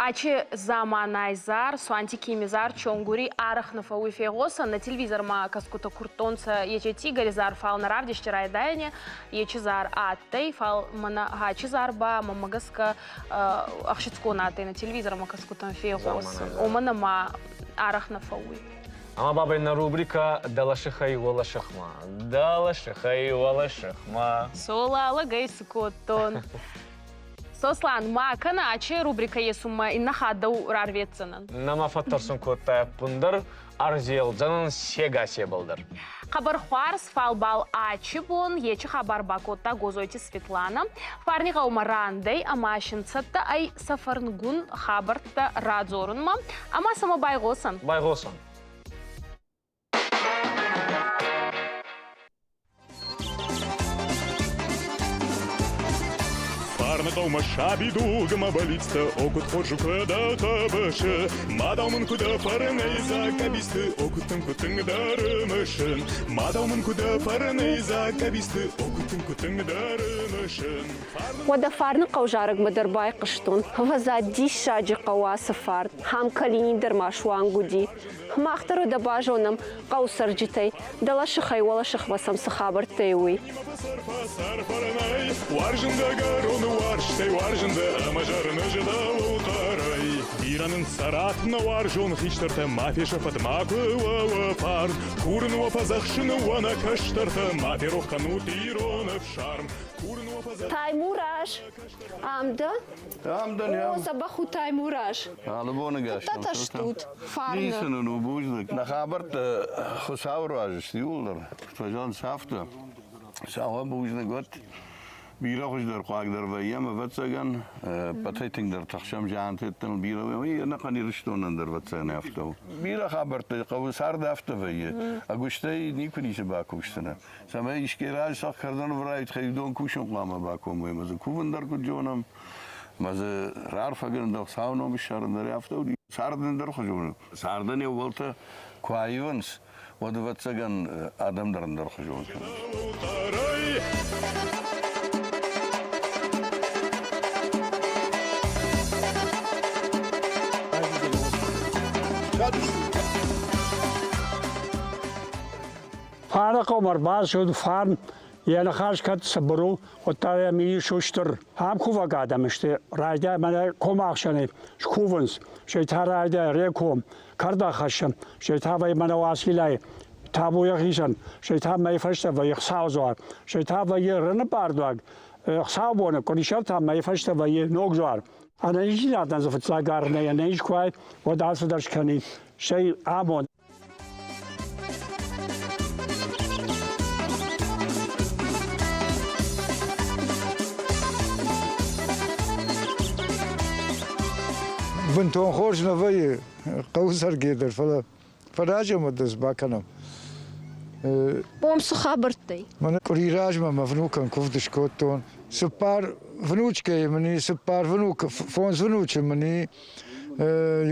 Ачи заманай зар, Суанти Кими зар чонгури арӕх нӕ фӕууй фегъосӕн, нӕ телевизормӕ кӕсгутӕ курдтонцӕ ечи Игори зар, фал нӕ равдисти райдайӕни ечи зар адтӕй, фал мӕнӕ ачи зар ба мӕмӕ гӕсгӕ ӕхсицгон адтӕй нӕ телевизормӕ кӕсгутӕн фегъосӕн. Уомӕн ӕма арӕх нӕ фӕууй. Ӕма бабӕй нӕ рубрикӕ «Дӕлӕсыхӕй уӕлӕсыхмӕ». Дӕлӕсыхӕй уӕлӕсыхмӕ. Цола лӕгӕй цы кодтон. Сослан, ма кӕнӕ ачи рубрикӕ есунмӕ иннӕ хатт дӕу рарветдзӕнӕн. Нӕма фӕттӕрсун кодта ӕппундӕр, ӕрзелдзӕнӕн сегасебӕл дӕр. Хъӕбӕр хуарз, фал бал ачи бон ечи хабар бакодта Гозойти Светлана. Фарни гъӕумӕ рандӕй ӕма син цӕттӕ ӕй сӕ фӕрнгун хабӕрттӕ радзорунмӕ ӕма сӕмӕ байгъосӕн. Байгъосӕн. Фарны хъӕумӕ сабидугмӕ бӕллицтӕ, о куыд хорз у куы дӕ хъӕбысы. Мадау мын куы дӕ фӕрнӕй дзаг къӕбицты, о куыд тынг, куыд тынгдӕр мысын. Мадау мын куы дӕ фӕрнӕй дзаг къӕбицты, о куыд тынг, куыд тынгдӕр мысын. Уӕдӕ Фарны хъӕу зарӕгмӕ дӕр байхъуыстон. Ӕвӕдза, диссаджы хъӕу ацы Фарн. Ам Калинин дӕр ма суанг уыди. Мах дӕр уӕдӕ базонӕм хъӕуы цӕрджытӕй, дӕлӕсыхӕй уӕлӕсыхмӕ сӕм цы хабӕрттӕ и, уый. Уарзын дӕ гӕроны уарзтӕй, уарзын дӕ ӕмӕ зарын ӕз дӕуыл хъӕрӕй. Бирӕ нын цӕрат нӕ уарзон хистӕртӕ, ма фесӕфӕд макуы уӕ фарн. Курын уӕ фӕдзӕхсын уӕ нӕ кӕстӕртӕ, ма ферох кӕнут ирон ӕфсарм. Курын уӕ фӕдзӕхсын. Таймураз, ам дӕ? Ам дӕн, О, дзӕбӕх у Таймураз. Алы боны гӕс. Куыдтӕ стут? Фарны. Ницы нын у, бузныг. Нӕ хабӕрттӕ Хуыцауы руаджы сты иууылдӕр. Фӕзӕгъынц афтӕ. Хуыцауӕн бузныг уӕд. Бирӕ хуыздӕр хъуаг дӕр вӕййӕм, ӕвӕццӕгӕн. Ӕппӕтӕй тынгдӕр тыхсӕм зиантеттыл бирӕ вӕййы, ӕнӕхъӕн Ирыстонӕн дӕр ӕвӕццӕгӕн афтӕ у. Бирӕ хабӕрттӕ хъӕуы, цард афтӕ вӕййы. Ӕгуыстӕй никуы ницы бакусдзынӕ. Цӕмӕй искӕй раз сӕ кӕрдӕн врайт, уыдон кусын хъуамӕ бакомой ӕмӕ дзы кувын дӕр куыд зонӕм, ӕмӕ дзы раарфӕгӕнын дӕр Хуыцауы ном ссарын дӕр афтӕ уыди. Цард ӕндӕр хуызон у. Цардӕн йе ууӕлтӕ куы аивынц, уӕд, ӕвӕццӕгӕн, адӕм дӕр ӕндӕр хуызон кӕнынц. Фарны хъӕумӕ ӕрбацыд фарн, йӕ ныхас кӕд цыбыр у, уӕддӕр йӕ мидис у стыр. Ам кувӕг адӕм сты, райдай мӕнӕ комахсӕнӕй скувынц, стӕй та райдай Реком, кӕрдӕгхӕссӕн, стӕй та вӕййы мӕнӕ Уацилайы табу йӕхицӕн, стӕй та мӕйы фӕстӕ вӕййы Хуыцаудзуар, стӕй та вӕййы Рыны бардуаг, Хуыцаубоны къуырисӕр та мӕйы фӕстӕ вӕййы Ногдзуар. Ӕнӕниздзинадӕн дзы фыццаг арынӕй ӕнӕниз куы уай, уӕд алцыдӕр скӕнин, стӕй амонд. Бынтон хорз нӕ вӕййы хъӕуы цӕргӕ дӕр, фӕлӕ фӕразӕм уӕддӕр бакӕнӕм. Ом цы хабӕрттӕй? Мӕнӕ къуыри размӕ мӕ внукӕн куывд скодтон. Цыппар внучкӕйы мын и, цыппар внук, фондз внучы мын и,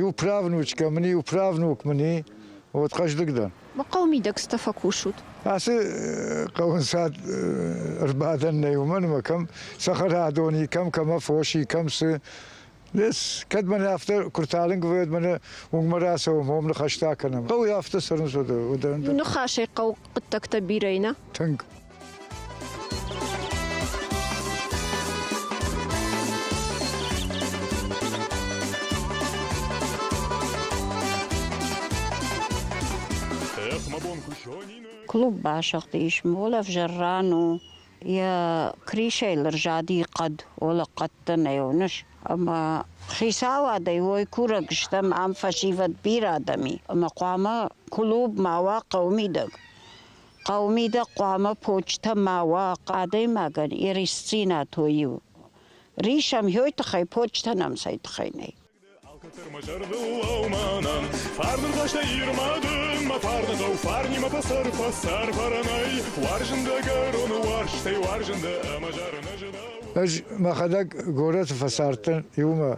иу правнучкӕ мын и, иу правнук мын и. Вот хъӕздыг дӕн. Хъӕуы мидӕг цытӕ фӕкусут? Ацы хъӕуы цад ӕрбадӕн нӕй, уымӕн ӕмӕ кӕм цӕхӕрадон и, кӕм кӕмӕ фос и, кӕм цы. Кӕд мӕнӕ афтӕ куы рталынг вӕййы, мӕнӕ уынгмӕ рацӕуӕм, уым ныхӕстӕ кӕнӕм. Хъӕуы афтӕ цӕрынц уыдон. Иу ныхасӕй хъӕуы хъуыддӕгтӕ бирӕ, нӕ? Тынг. Клуб басыгъдис, мол ӕвзӕр ран у. Йӕ кришӕйыл ӕрзади хъӕд, олӕ хъӕдтӕ нӕ уыныс. Ӕмӕ хицауадӕй уой курӕг стӕм, ам фӕсивӕд бирӕ адӕм и. Ӕмӕ хъуамӕ клуб ма уа хъӕуы мидӕг. Хъӕуы мидӕг хъуамӕ почтӕ ма уа, адӕймагӕн йӕ рисдзинад уой иу. Рис ӕм ёй тыххӕй, почтӕ нӕм цӕй тыххӕй нӕй. Алкӕддӕр мӕ зӕрдыл лӕумӕнӕн Фарнын хӕстӕ Ирмӕ дын, мӕ фарны хъӕу Фарнимӕ фӕцӕр, фӕцӕр фӕрнӕй Уарзын дӕ гӕроны уарзтӕй, уарзын дӕ ӕмӕ зарын ӕз дӕу. Ӕз мӕхӕдӕг горӕты фӕцардтӕн иумӕ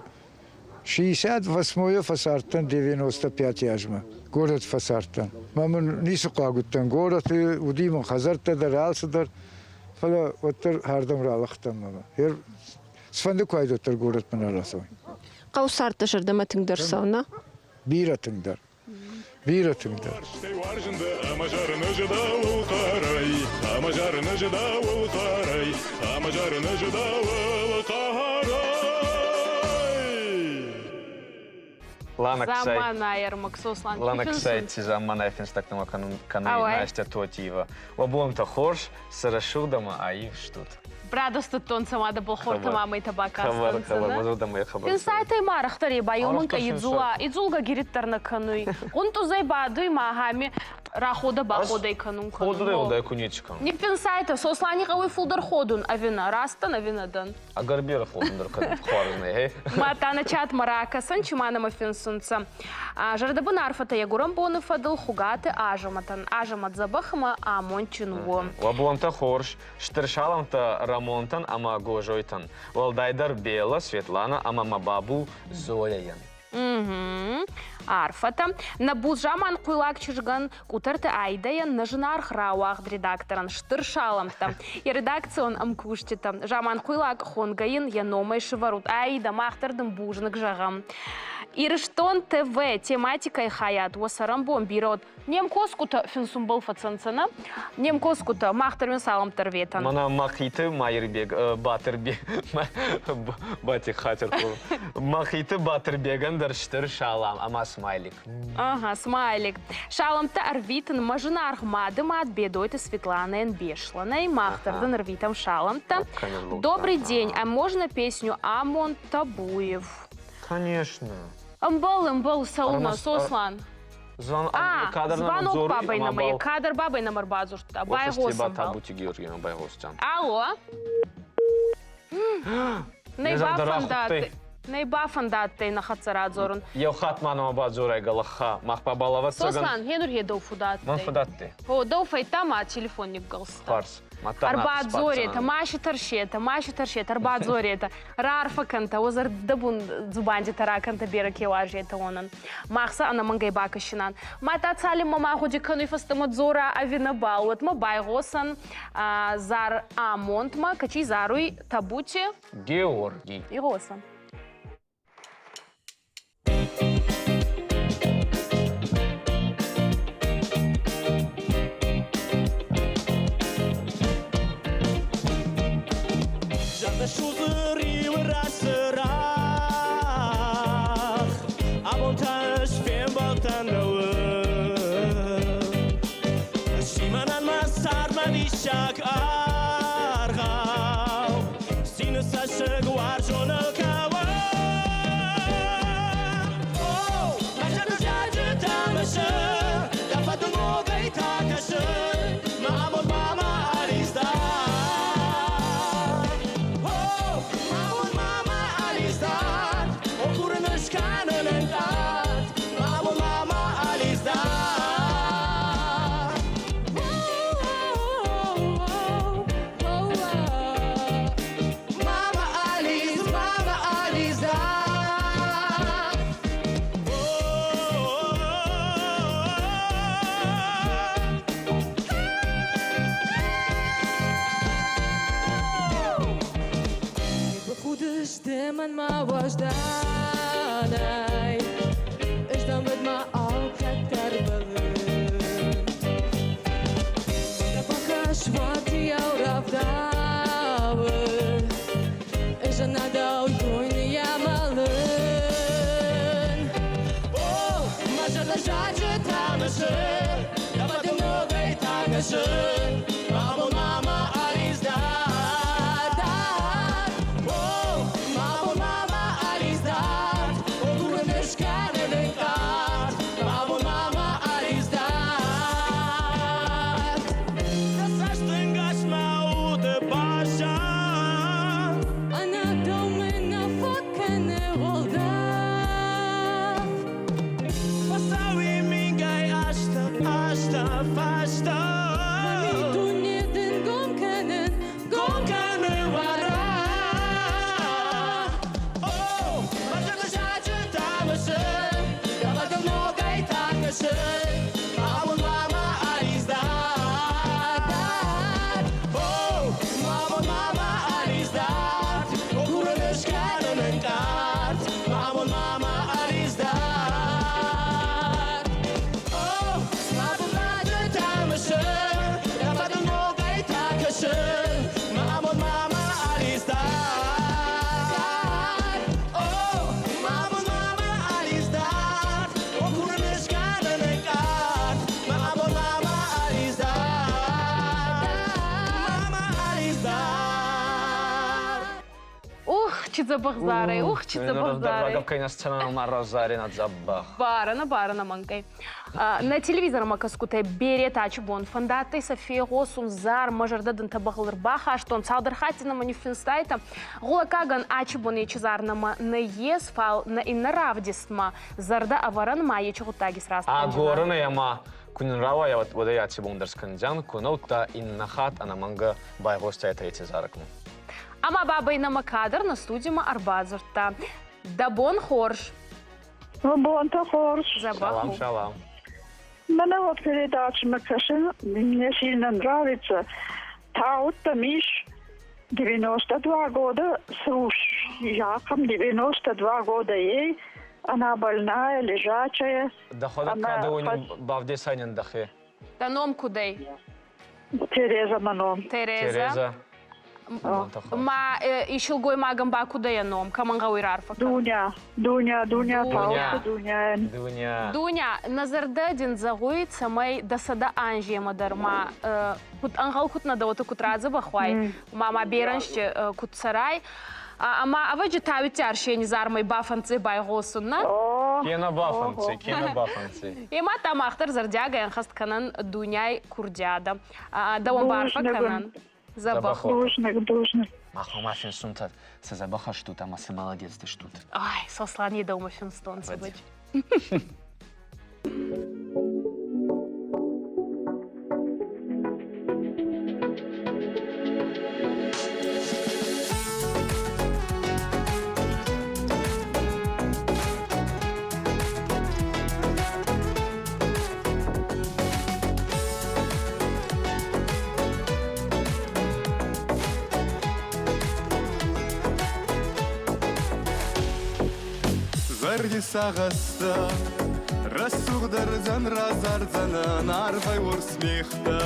68-йӕ фӕцардтӕн 95 азмӕ. Горӕты фӕцардтӕн. Мӕ мын ницы хъуаг уыдтӕн горӕты, уыди мын хӕдзӕрттӕ дӕр, алцыдӕр. Фӕлӕ уӕддӕр ардӕм ралыгътӕн мӕмӕ. Цыфӕнды куы уайд, уӕддӕр горӕтмӕ нӕ рацӕуин. Хъӕу цард дӕ зӕрдӕмӕ тынгдӕр цӕуы, нӕ? Бирӕ тынгдӕр. Бирӕ тынгдӕр. Уарзын дӕ ӕмӕ зарын ӕз дӕуыл хъӕрӕй, ӕмӕ зарын ӕз дӕуыл хъӕрӕй, ӕмӕ зарын ӕз дӕуыл хъӕрӕй. Лана Ксай. Замманай ӕрмӕг Сослан. Лана Ксай ти замманай финстӕгтӕмӕ кӕнун кӕнуй Настя Тотиева. Уӕ бонтӕ хорз, цы рӕсугъд ӕмӕ аив стут. Радостыдтонцӕ ма дӕбӕл хортӕ ма мӕйтӕ бакастӕнцӕ. Хабар, хабар, мӕ хабар. Финсайтӕй ма арӕхдӕр е ба еумӕнкъа идзула, идзулгӕ гириддӕр нӕ кӕнуй. Гъунтъузӕй бадуй ма хами раходӕ баходӕй кӕнун кӕнун. Ходунӕй уӕлдай ку неци кӕнун. Ниффинсайтӕ, Сослани гъӕуй фулдӕр ходун ӕви нӕ? Раст дӕн ӕви нӕ дӕн? Ӕгӕр берӕ ходун дӕр кӕнун хуарз нӕй, хе? Мадта нӕ чатмӕ ракӕсӕн, чи ма нӕмӕ финсунцӕ. Зӕрдӕбын арфӕтӕ йӕ гуырӕн боны фӕдыл Хуыгаты Азӕмӕтӕн. Азӕмӕт дзӕбӕх ӕмӕ амондджын у. Уӕ бонтӕ хорз, стыр саламтӕ Рӕмонтӕн ӕмӕ Гозойтӕн, уӕлдайдӕр Белла, Светлана ӕмӕ мӕ бабу Зояйӕн. Арфӕтӕ. Нӕ буц заман хъуйлаг чызгӕн Къутӕрты Аидӕйӕн нӕ зынаргъ рауагъд редакторӕн стыр салӕмттӕ. Йӕ редакцион ӕмкусджытӕ Заманхъуйлаг хонгӕ йын йӕ номӕй сывӕрут. Аидӕ, мах дӕр дын бузныг зӕгъӕм. Ирыстон ТВ тематикӕйы хайад уӕ цӕрӕнбон бирӕ уыд. Не мкосгутӕ финсунбӕл фӕцӕнцӕ, нӕ? Не мкосгутӕ, мах дӕр уин саламттӕ рветӕн. Мӕнӕ Мӕхъиты Майырбег, Батырбег, Батик хатир Мӕхъиты Батырбегӕн дӕр стыр салам ӕмӕ смайлик. Ага, смайлик. Саламттӕ ӕрвитын мӕ зынаргъ мады мад Бедойты Светланайӕн Беслӕнӕй. Мах дӕр дын ӕрвитӕм саламттӕ. Добрый день, а можно песню Амон Табуев? Конечно. Ӕмбал, ӕмбал, цӕуылнӕ, Сослан? Звон, А, кадр звонок бабай нӕмӕ, кадр бабай нӕм ӕрбадзурдта. Байгъосӕн. Табути Георгиймӕ байгъостӕн. Алло? Нӕ бафӕндадтӕй, нӕ бафӕндадтӕй нӕ хӕццӕ радзорун. Еу хатт ма нӕмӕ бадзорай галахха, мах ба балавӕццӕгӕн. Сослан, хенур хе дӕу фудадтӕй. Мӕн фудадтӕй. О, дӕу фӕйта ма телефон ниггӕлста. Хуарз. Ӕрбадзоретӕ, ма си тӕрсетӕ, ма си тӕрсетӕ, ӕрбадзоретӕ, раарфӕ кӕнтӕ, уӕ зӕрдӕбун дзубандитӕ ракӕнтӕ берӕ ке уарзетӕ, уонӕн. Мах сӕ ӕнӕмӕнгӕй бакӕсинан. Мадта цалинмӕ ма гъуди кӕнуй фӕстӕмӕ дзора ӕви нӕбал, уӕдмӕ байгъосӕн зар амондмӕ, кӕци заруй Табути Георгий. Игъосӕн. Зӕрдӕ судзы риуы рӕсырах, Абон та ӕз фембӕлдтӕн дӕуыл. Сси мӕнӕн мӕ цардмӕ диссаг аргъау, Цины цӕссыг уарзоныл кӕуы. О, мӕ зӕрдӕ зарджытӕ мысы, Дӕ фӕдыл ногӕй та кӕсы, Мӕ амонд мама ӕризда. О, мӕ амонд мама ӕризда, О, курын ыскӕнын ӕнкъард, Мӕ амонд мама ӕризда. Мама Ализ, мама Ализа. Бахудысты мӕнмӕ уӕзданӕй, Ӕз дӕм уӕдмӕ алкӕддӕр бӕллын. Бакӕс уатийау рӕвдауы, Ӕз ӕнӕдау дойныйӕ мӕлын. О, мӕ зӕрдӕ зарджытӕ мысы, Дӕ фӕдыл ногӕй та кӕсы. Мамон, мама, ӕриздат. О, мамон, мама, ӕриздат. О, курын ыскӕнын ӕнкъард. Мамон, мама, ӕриздат. Дӕ цӕстӕнгас мӕ уды баззад. Ӕнӕ дӕу мын нӕ фӕкӕны уӕлдӕф. Фӕцӕуи мингай азтӕ, азтӕ фӕстӕ. чи дзӕбӕх зарӕй, ух, чи дзӕбӕх зарӕй. Кӕй сценӕмӕ ма разарина дзӕбӕх. Барана, барана мӕнгӕй. Нӕ телевизормӕ кӕсгутӕй беретӕ бон фӕндадтӕй сӕ фегъосун зар, мӕ зӕрдӕ дын тӕбӕгъыл ӕрбахастон. Цалдӕр хатти нӕмӕ ниффинстайтӕ. Гъулӕггагӕн ачи бон ечи зар нӕмӕ нӕййес, фал нӕ иннӕ равдистмӕ зӕрдӕ ӕвӕрӕн ма ечи гъуддаги сраст Агорын ӕма ку нин рауайа, уӕд ӕй аци бон дӕр скӕндзиан, ку нӕ, удта иннӕ хатт ӕнӕмӕнгӕ байгъостайтӕ еци зарӕгмӕ. Ӕма бабӕй нӕмӕ кадр нӕ студимӕ ӕрбадзурдта. Дӕ бон хорз! Бонтӕ хорз. Салам, салам. Мӕнӕ вот передачамӕ кӕсын, мне сильно нравится. Тауттам ис 92 года с Яком, 92 года ей, она больная, лежачая. Дӕхуӕдӕг ка дӕ, уони бавдесайнӕн дӕхе. Дӕ ном кудӕй? Тереза мӕ ном. Тереза. Тереза. Ма исилгоймагӕн ба кудӕй ӕ ном? Кӕмӕн гъӕуй рарфӕ кӕнун? Дуня. Дуня, Дуня, Паука, Дуня. Дуня. Дуня, нӕ зӕрдӕ дин зӕгъуй, цӕмӕй дӕ сӕдӕ анземӕ дӕр ма куд ӕнгъӕл куд нӕ дӕ, уотӕ куд радзӕбӕх уай, ма ма берӕнсти куд цӕрай. Ӕма ӕвӕджи Тауитти Арсени зармӕй бафӕнддзӕй байгъосун, нӕ? Кенӕ бафӕнддзӕй, кенӕ бафӕнддзӕй. Ема та мах дӕр зӕрдиагӕй ӕнхӕст кӕнӕн Дуняй курдиадӕ. Дӕуӕн баарфӕ кӕнӕн. Дзӕбӕх. Бузныг, бузныг. Махмӕ ма финсунтӕ цы дзӕбӕх стут ӕмӕ цы молодец стут. Ай, Сослан дӕумӕ финстон цӕбӕч. Зӕрди сагъӕстӕ рӕсугъдӕр дзӕн разардзӕнӕн арвӕй уорс мегътӕ.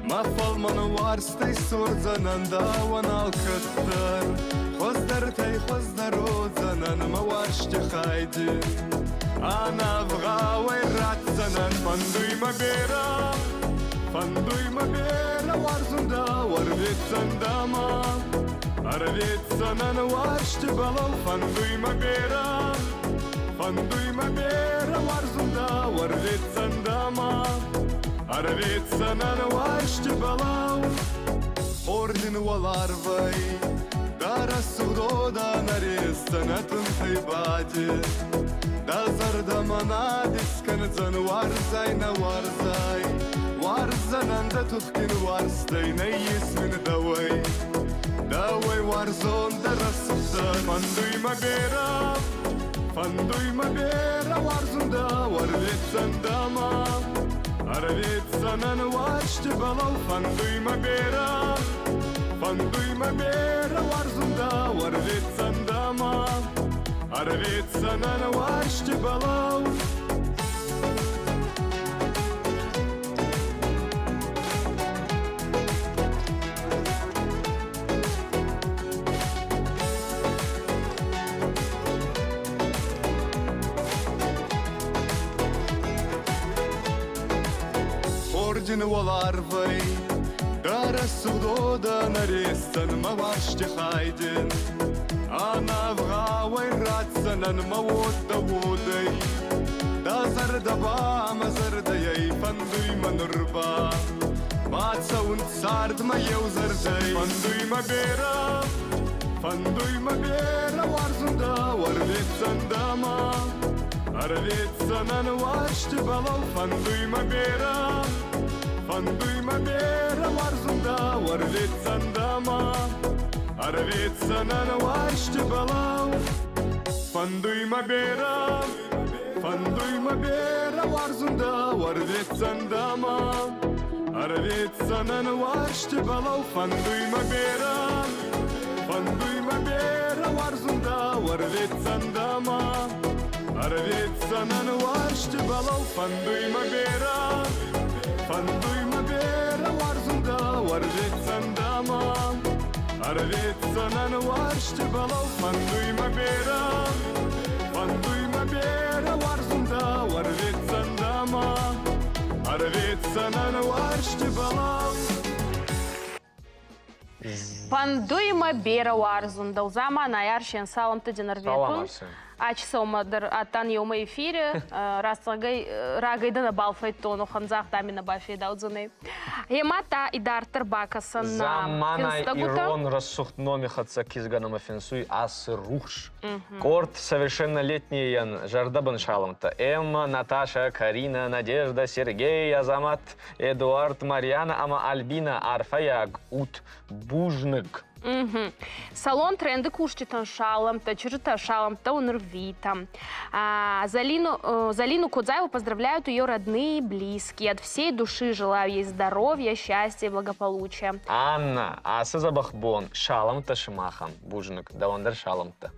Мӕ фӕлмӕн уарзтӕй сордзӕнӕн дӕуӕн алкӕддӕр. Хуӕздӕртӕй хуӕздӕр уодзӕнӕн мӕ уарзти хайдин. Ӕнӕвгъауӕй ратдзӕнӕн фӕндуй мӕ берӕ, фӕндуй мӕ берӕ уарзун дӕу, ӕрветдзӕн дӕмӕ. Ӕрветдзӕнӕн уарзти бӕлӕу, фӕндуй мӕ берӕ, фӕндуй мӕ берӕ уарзун дӕу, ӕрветдзӕн дӕмӕ. Ӕрветдзӕнӕн уарзти бӕлӕу, хор дин уӕларвӕй, дӕ рӕсугъд уодӕн ӕресдзӕнӕ тунтӕй баде. Дӕ зӕрдӕмӕ над искӕндзӕн уарзай нӕ уарзай, уарздзӕнӕн дӕ тухгин уарзтӕй, нӕййес мин дӕуӕй. Дӕуӕй уарзон дӕ рӕсугъддӕр, фӕндуй мӕ берӕ, фӕндуй мӕ берӕ уарзун дӕу, ӕрветдзӕн дӕмӕ. Ӕрветдзӕнӕн уарзти бӕлӕу, фӕндуй мӕ берӕ, фӕндуй мӕ берӕ уарзун дӕу, ӕрветдзӕн дӕмӕ. Ӕрветдзӕнӕн уарзти бӕлӕу. Орден уӕларвӕй дӕ рӕсугъд уодӕн ӕресдзӕн мӕ уарзти хайдин. Ӕнӕвгъауӕй ратдзӕнӕн мӕ уод дӕ уодӕй. Дӕ зӕрдӕ ба мӕ зӕрдӕйӕй фӕндуй мӕ нур ба. Бацӕун цардмӕ еу зӕрдӕй. Фӕндуй мӕ берӕ, фӕндуй мӕ берӕ уарзун дӕу, ӕрветдзӕн дӕмӕ. Ӕрветдзӕнӕн уарзти бӕлӕу, фӕндуй мӕ берӕ, фӕндуй мӕ берӕ уарзун дӕу, ӕрветдзӕн дӕмӕ. Ӕрветдзӕнӕн уарзти бӕлӕу. Фӕндуй мӕ берӕ, фӕндуй мӕ берӕ уарзун дӕу, ӕрветдзӕн дӕмӕ. Ӕрветдзӕнӕн уарзти бӕлӕу, фӕндуй мӕ берӕ, фӕндуй мӕ берӕ уарзун дӕу, ӕрветдзӕн дӕмӕ. Ӕрветдзӕнӕн уарзти бӕлӕу, фӕндуй мӕ берӕ, фӕндуй мӕ берӕ уарзун дӕу, ӕрветдзӕн дӕмӕ. Ӕрветдзӕнӕн уарзти бӕлӕу, фӕндуй мӕ берӕ, фӕндуй мӕ берӕ уарзун дӕу, ӕрветдзӕн дӕмӕ. Ӕрветдзӕнӕн уарзти бӕлӕу. Фӕндуй мӕ берӕ уарзун, дӕу заманай Арсен саламтӕ дин ӕрветун. Салам, Арсен. Ачи сӕумӕ дӕр адтан еумӕ эфири, рӕстӕгӕй рагӕй дӕ нӕбал фӕйдтон, уӕхӕн загъта ми нӕ бафедаудзӕнӕй. Гъема та идарддӕр бакӕсӕн на Замманай финстӕгутӕ. ирон рӕсугъд номи хӕццӕ кизгӕ нӕмӕ финсуй Ацырухс. Къорд совершеннолетнийӕн зӕрдӕбын саламтӕ Эмма, Наташа, Карина, Надежда, Сергей, Азамат, Эдуард, Марьяна ӕма Альбина арфӕйаг ут бузныг. Мгм. Салон тренды кусджытӕн саламтӕ, чызджытӕ саламттӕ уын рвитӕм. А, Залину, Залину Кудзаеву поздравляют ее родные и близкие. От всей души желаю ей здоровья, счастья и благополучия. Анна, ацы дзӕбӕх бон саламттӕ сымахӕн. Бузныг, дӕуӕн дӕр саламттӕ.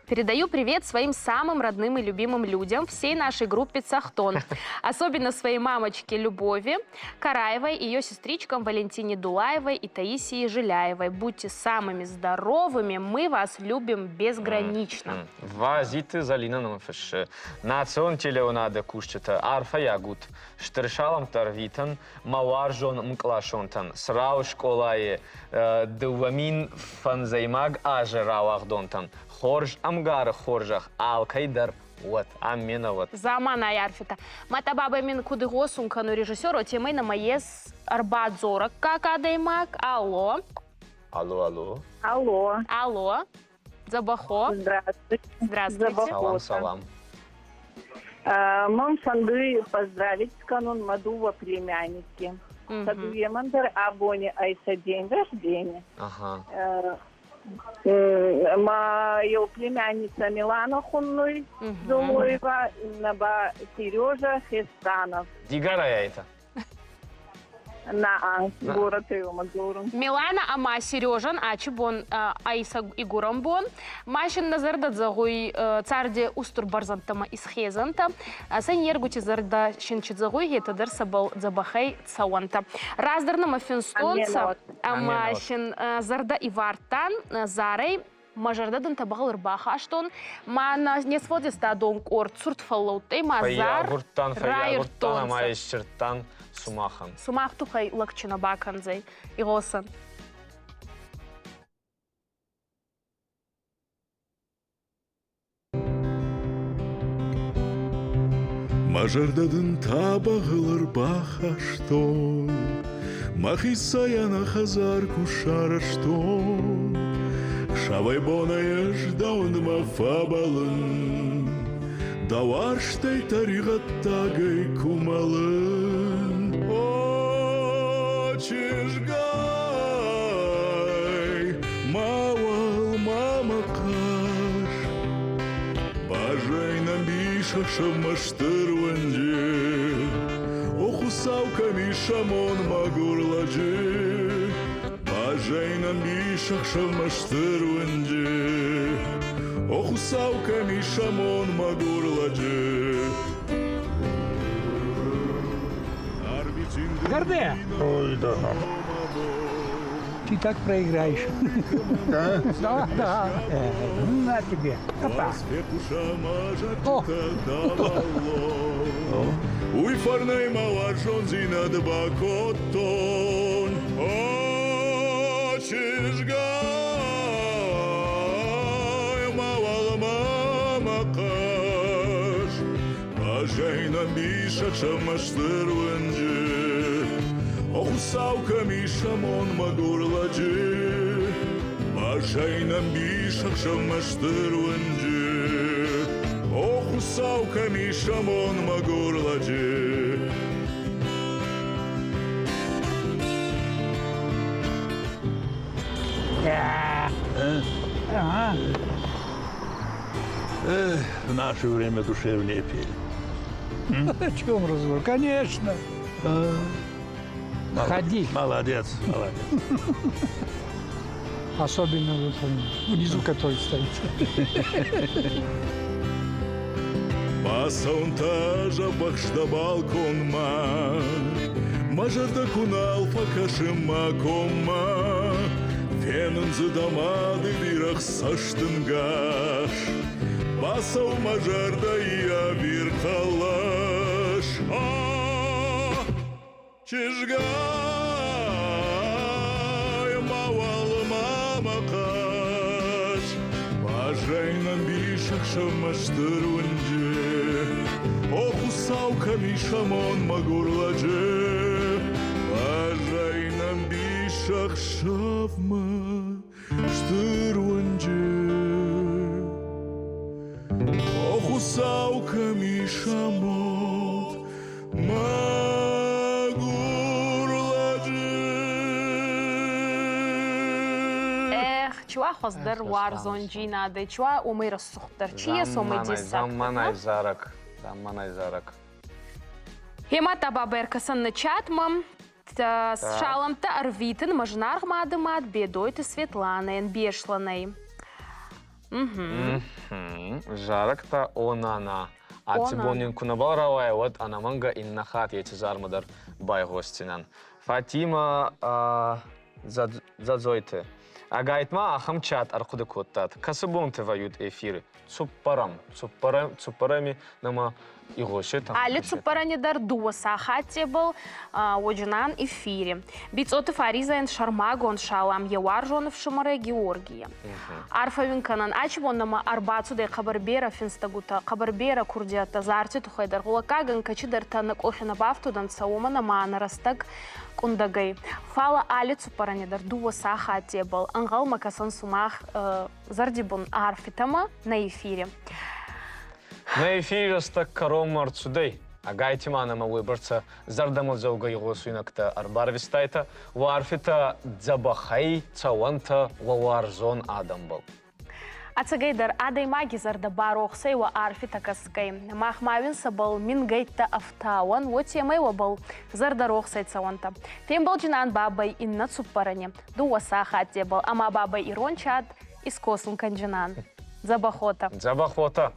Передаю привет своим самым родным и любимым людям, всей нашей группе «Цахтон». Особенно своей мамочке Любови Караевой, ее сестричкам Валентине Дулаевой и Таисии Жиляевой. Будьте самыми здоровыми, мы вас любим безгранично. Вазиты Залина нам фыссы. Национ телеуынады кусджытӕ арфӕйаг ут. Стыр саламттӕ ӕрвитын мӕ уарзон мкъласонтӕн. Црауы скъолайы 2005 азы рауагъдонтӕн хорз ӕмгары хорзӕх алкӕй дӕр уӕд, амменӕ уӕд. Заманай арфитӕ. Мата бабай мин куд игъосун кӕнуй режиссер, уотемӕй нӕмӕ ес ӕрбадзорӕггаг адӕймаг. Алло. Алло, алло. Алло. Алло. Дзӕбӕхо. Здравствуйте. Здравствуйте. Салам, салам. Мӕн фӕндуй поздравить кӕнун мӕ дууӕ племянники. Сӕ дууемӕн дӕр абони ӕй сӕ день рождения. Ага. Ма еу племянница Милана хуннуй Золоева, иннӕ ба Сережа Хестанов. Дигара это? На, город Мадзурун. Милана ӕма Сережан ачи бон ӕй сӕ игурӕн бон. Ма син нӕ зӕрдӕ зӕгъуй царди устур бӕрзӕндтӕмӕ исхезӕнтӕ. Сӕ ниййергути зӕрдӕ син чи зӕгъуй, етӕ дӕр сӕбӕл дзӕбӕхӕй цӕуӕнтӕ. Раздӕр нӕмӕ финстонцӕ ӕма син зӕрдӕ ивардтан зарӕй мӕ зӕрдӕ дын тӕбӕгъыл ӕрбахастон, ма нӕ не сфӕлдистадон къорд цурд фӕллӕудтӕй ма зар Фӕййагурдтан, фӕййагурдтан ӕма иссирдтан сумахӕн. Сумах туххӕй лӕг чи нӕ бакӕндзӕй, игъосӕн. Мӕ зӕрдӕ дын тӕбӕгъыл ӕрбахастон, Мӕхицӕй ӕнӕ хӕдзар куы сарӕзтон. Хсӕвӕй-бонӕй ӕз дӕуӕнмӕ фӕбӕлын, Дӕ уарзтӕй тӕригъӕддагӕй куы мӕлын. О, чызгай, мауал ма мӕ хъаз, Баззай нӕм бисӕхсӕвмӕ стыр уынджы. О Хуыцау, кӕм ис амон мӕгуыр лӕджы? Баззай нӕм бисӕхсӕвмӕ стыр уынджы. О Хуыцау, кӕм ис амон мӕгуыр лӕджы? Горде! Ой, да. Ты так проиграешь. Да? Да, да. На тебе. Опа. О! Уый фӕрнӕй мӕ уарзондзинад бакодтон. О, чызгай, мауал ма мӕ хъаз. Азӕй нӕм исӕхсӕвмӕ стыр уынджы. О, Хуыцау, кӕм ис амон мӕгуыр лӕджы? Азӕй нӕм исӕхсӕвмӕ стыр уынджы. О, Хуыцау, кӕм ис амон мӕгуыр лӕджы? Ага. Эх, в наше время душевнее пели. О чем разговор? Конечно. Ходи. Молодец, молодец. Особенно вот он внизу, который стоит. Бацӕуын та зӕбӕхстӕ балконмӕ, Мӕ зӕрдӕ куы нал фӕкӕсы мӕ коммӕ, Фенын дзы дӕ мады бирӕгъ цӕстынгас. Бацӕуы мӕ зӕрдӕйы ӕвирхъӕлӕс. А, чызгай, мауал ӕмбисӕхсӕвмӕ стыр уынджы. О Хуыцау, кӕм ис амонд мӕгуыр лӕджы? Баззайын ӕмбисӕхсӕвмӕ стыр уынджы. О Хуыцау, кӕм ис амонд мӕгуыр лӕджы? Эх, чи уа хуыздӕр уарзондзинадӕй, чи уа уымӕй рӕсугъддӕр, чи йӕ сомӕй диссагдӕр. Замманай зарӕг, замманай зарӕг. Гъемӕ та бабӕркӕсӕн нӕ чатмӕ. Саламтӕ ӕрвитын мӕ зынаргъ мады мад Бедойты Светланӕйӕн Беслӕнӕй. Зарӕг та О нана. Аци бон ин ку нӕбал рауайа, уӕд ӕнӕмӕнгӕ иннӕ хатт еци зармӕ дӕр байгъосдзинан. Фатима Дзадзойты. Ӕгайтма ахӕм чат ӕрхъуыды кодтат. Кӕцы бонты вӕййут эфиры? Цуппӕрӕм. Цуппӕрӕм, цуппӕрӕми нӕма игъосетӕ. Али цуппӕрӕни дӕр дууӕ сахаттебӕл уоджунан эфири. Бицъоты Фаризӕн сӕрмагонд салам йӕ уарзон ӕфсымӕрӕй Георгийӕ. Арфӕ уин кӕнӕн, ачи бон нӕмӕ ӕрбацудӕй хъӕбӕр берӕ финстӕгутӕ, хъӕбӕр берӕ курдиӕттӕ зарти туххӕй дӕр. Гъулӕггагӕн кӕцидӕртӕ нӕ къохи нӕ бафтудӕнцӕ, уомӕн ӕма нӕ рӕстӕг къундӕгӕй. Фал али цуппӕрӕни дӕр дууӕ сахаттебӕл ӕнгъӕлмӕ кӕсӕн сумах зӕрдибун арфитӕмӕ нӕ эфири. Нӕ эфири рӕстӕг кӕронмӕ ӕрцудӕй. Ӕгайтима нӕмӕ уойбӕрцӕ зӕрдӕмӕдзӕугӕ игъосуйнӕгтӕ ӕрбарвистайтӕ, уӕ арфитӕ дзӕбӕхӕй цӕуӕнтӕ уӕ уарзон адӕмбӕл. Ӕцӕгӕйдӕр, адӕймаги зӕрдӕ барохсӕй уӕ арфитӕ кӕсгӕй. Мах ма уин сӕбӕл мингӕйттӕ ӕфтауӕн, уотемӕй уӕбӕл зӕрдӕрохсӕй цӕуӕнтӕ. Фембӕлджинан бабӕй иннӕ цуппӕрӕни, дууӕ сахаттебӕл ӕма бабӕй ирон чат искосун кӕнджинан. Дзӕбӕх уотӕ. Дзӕбӕх уотӕ.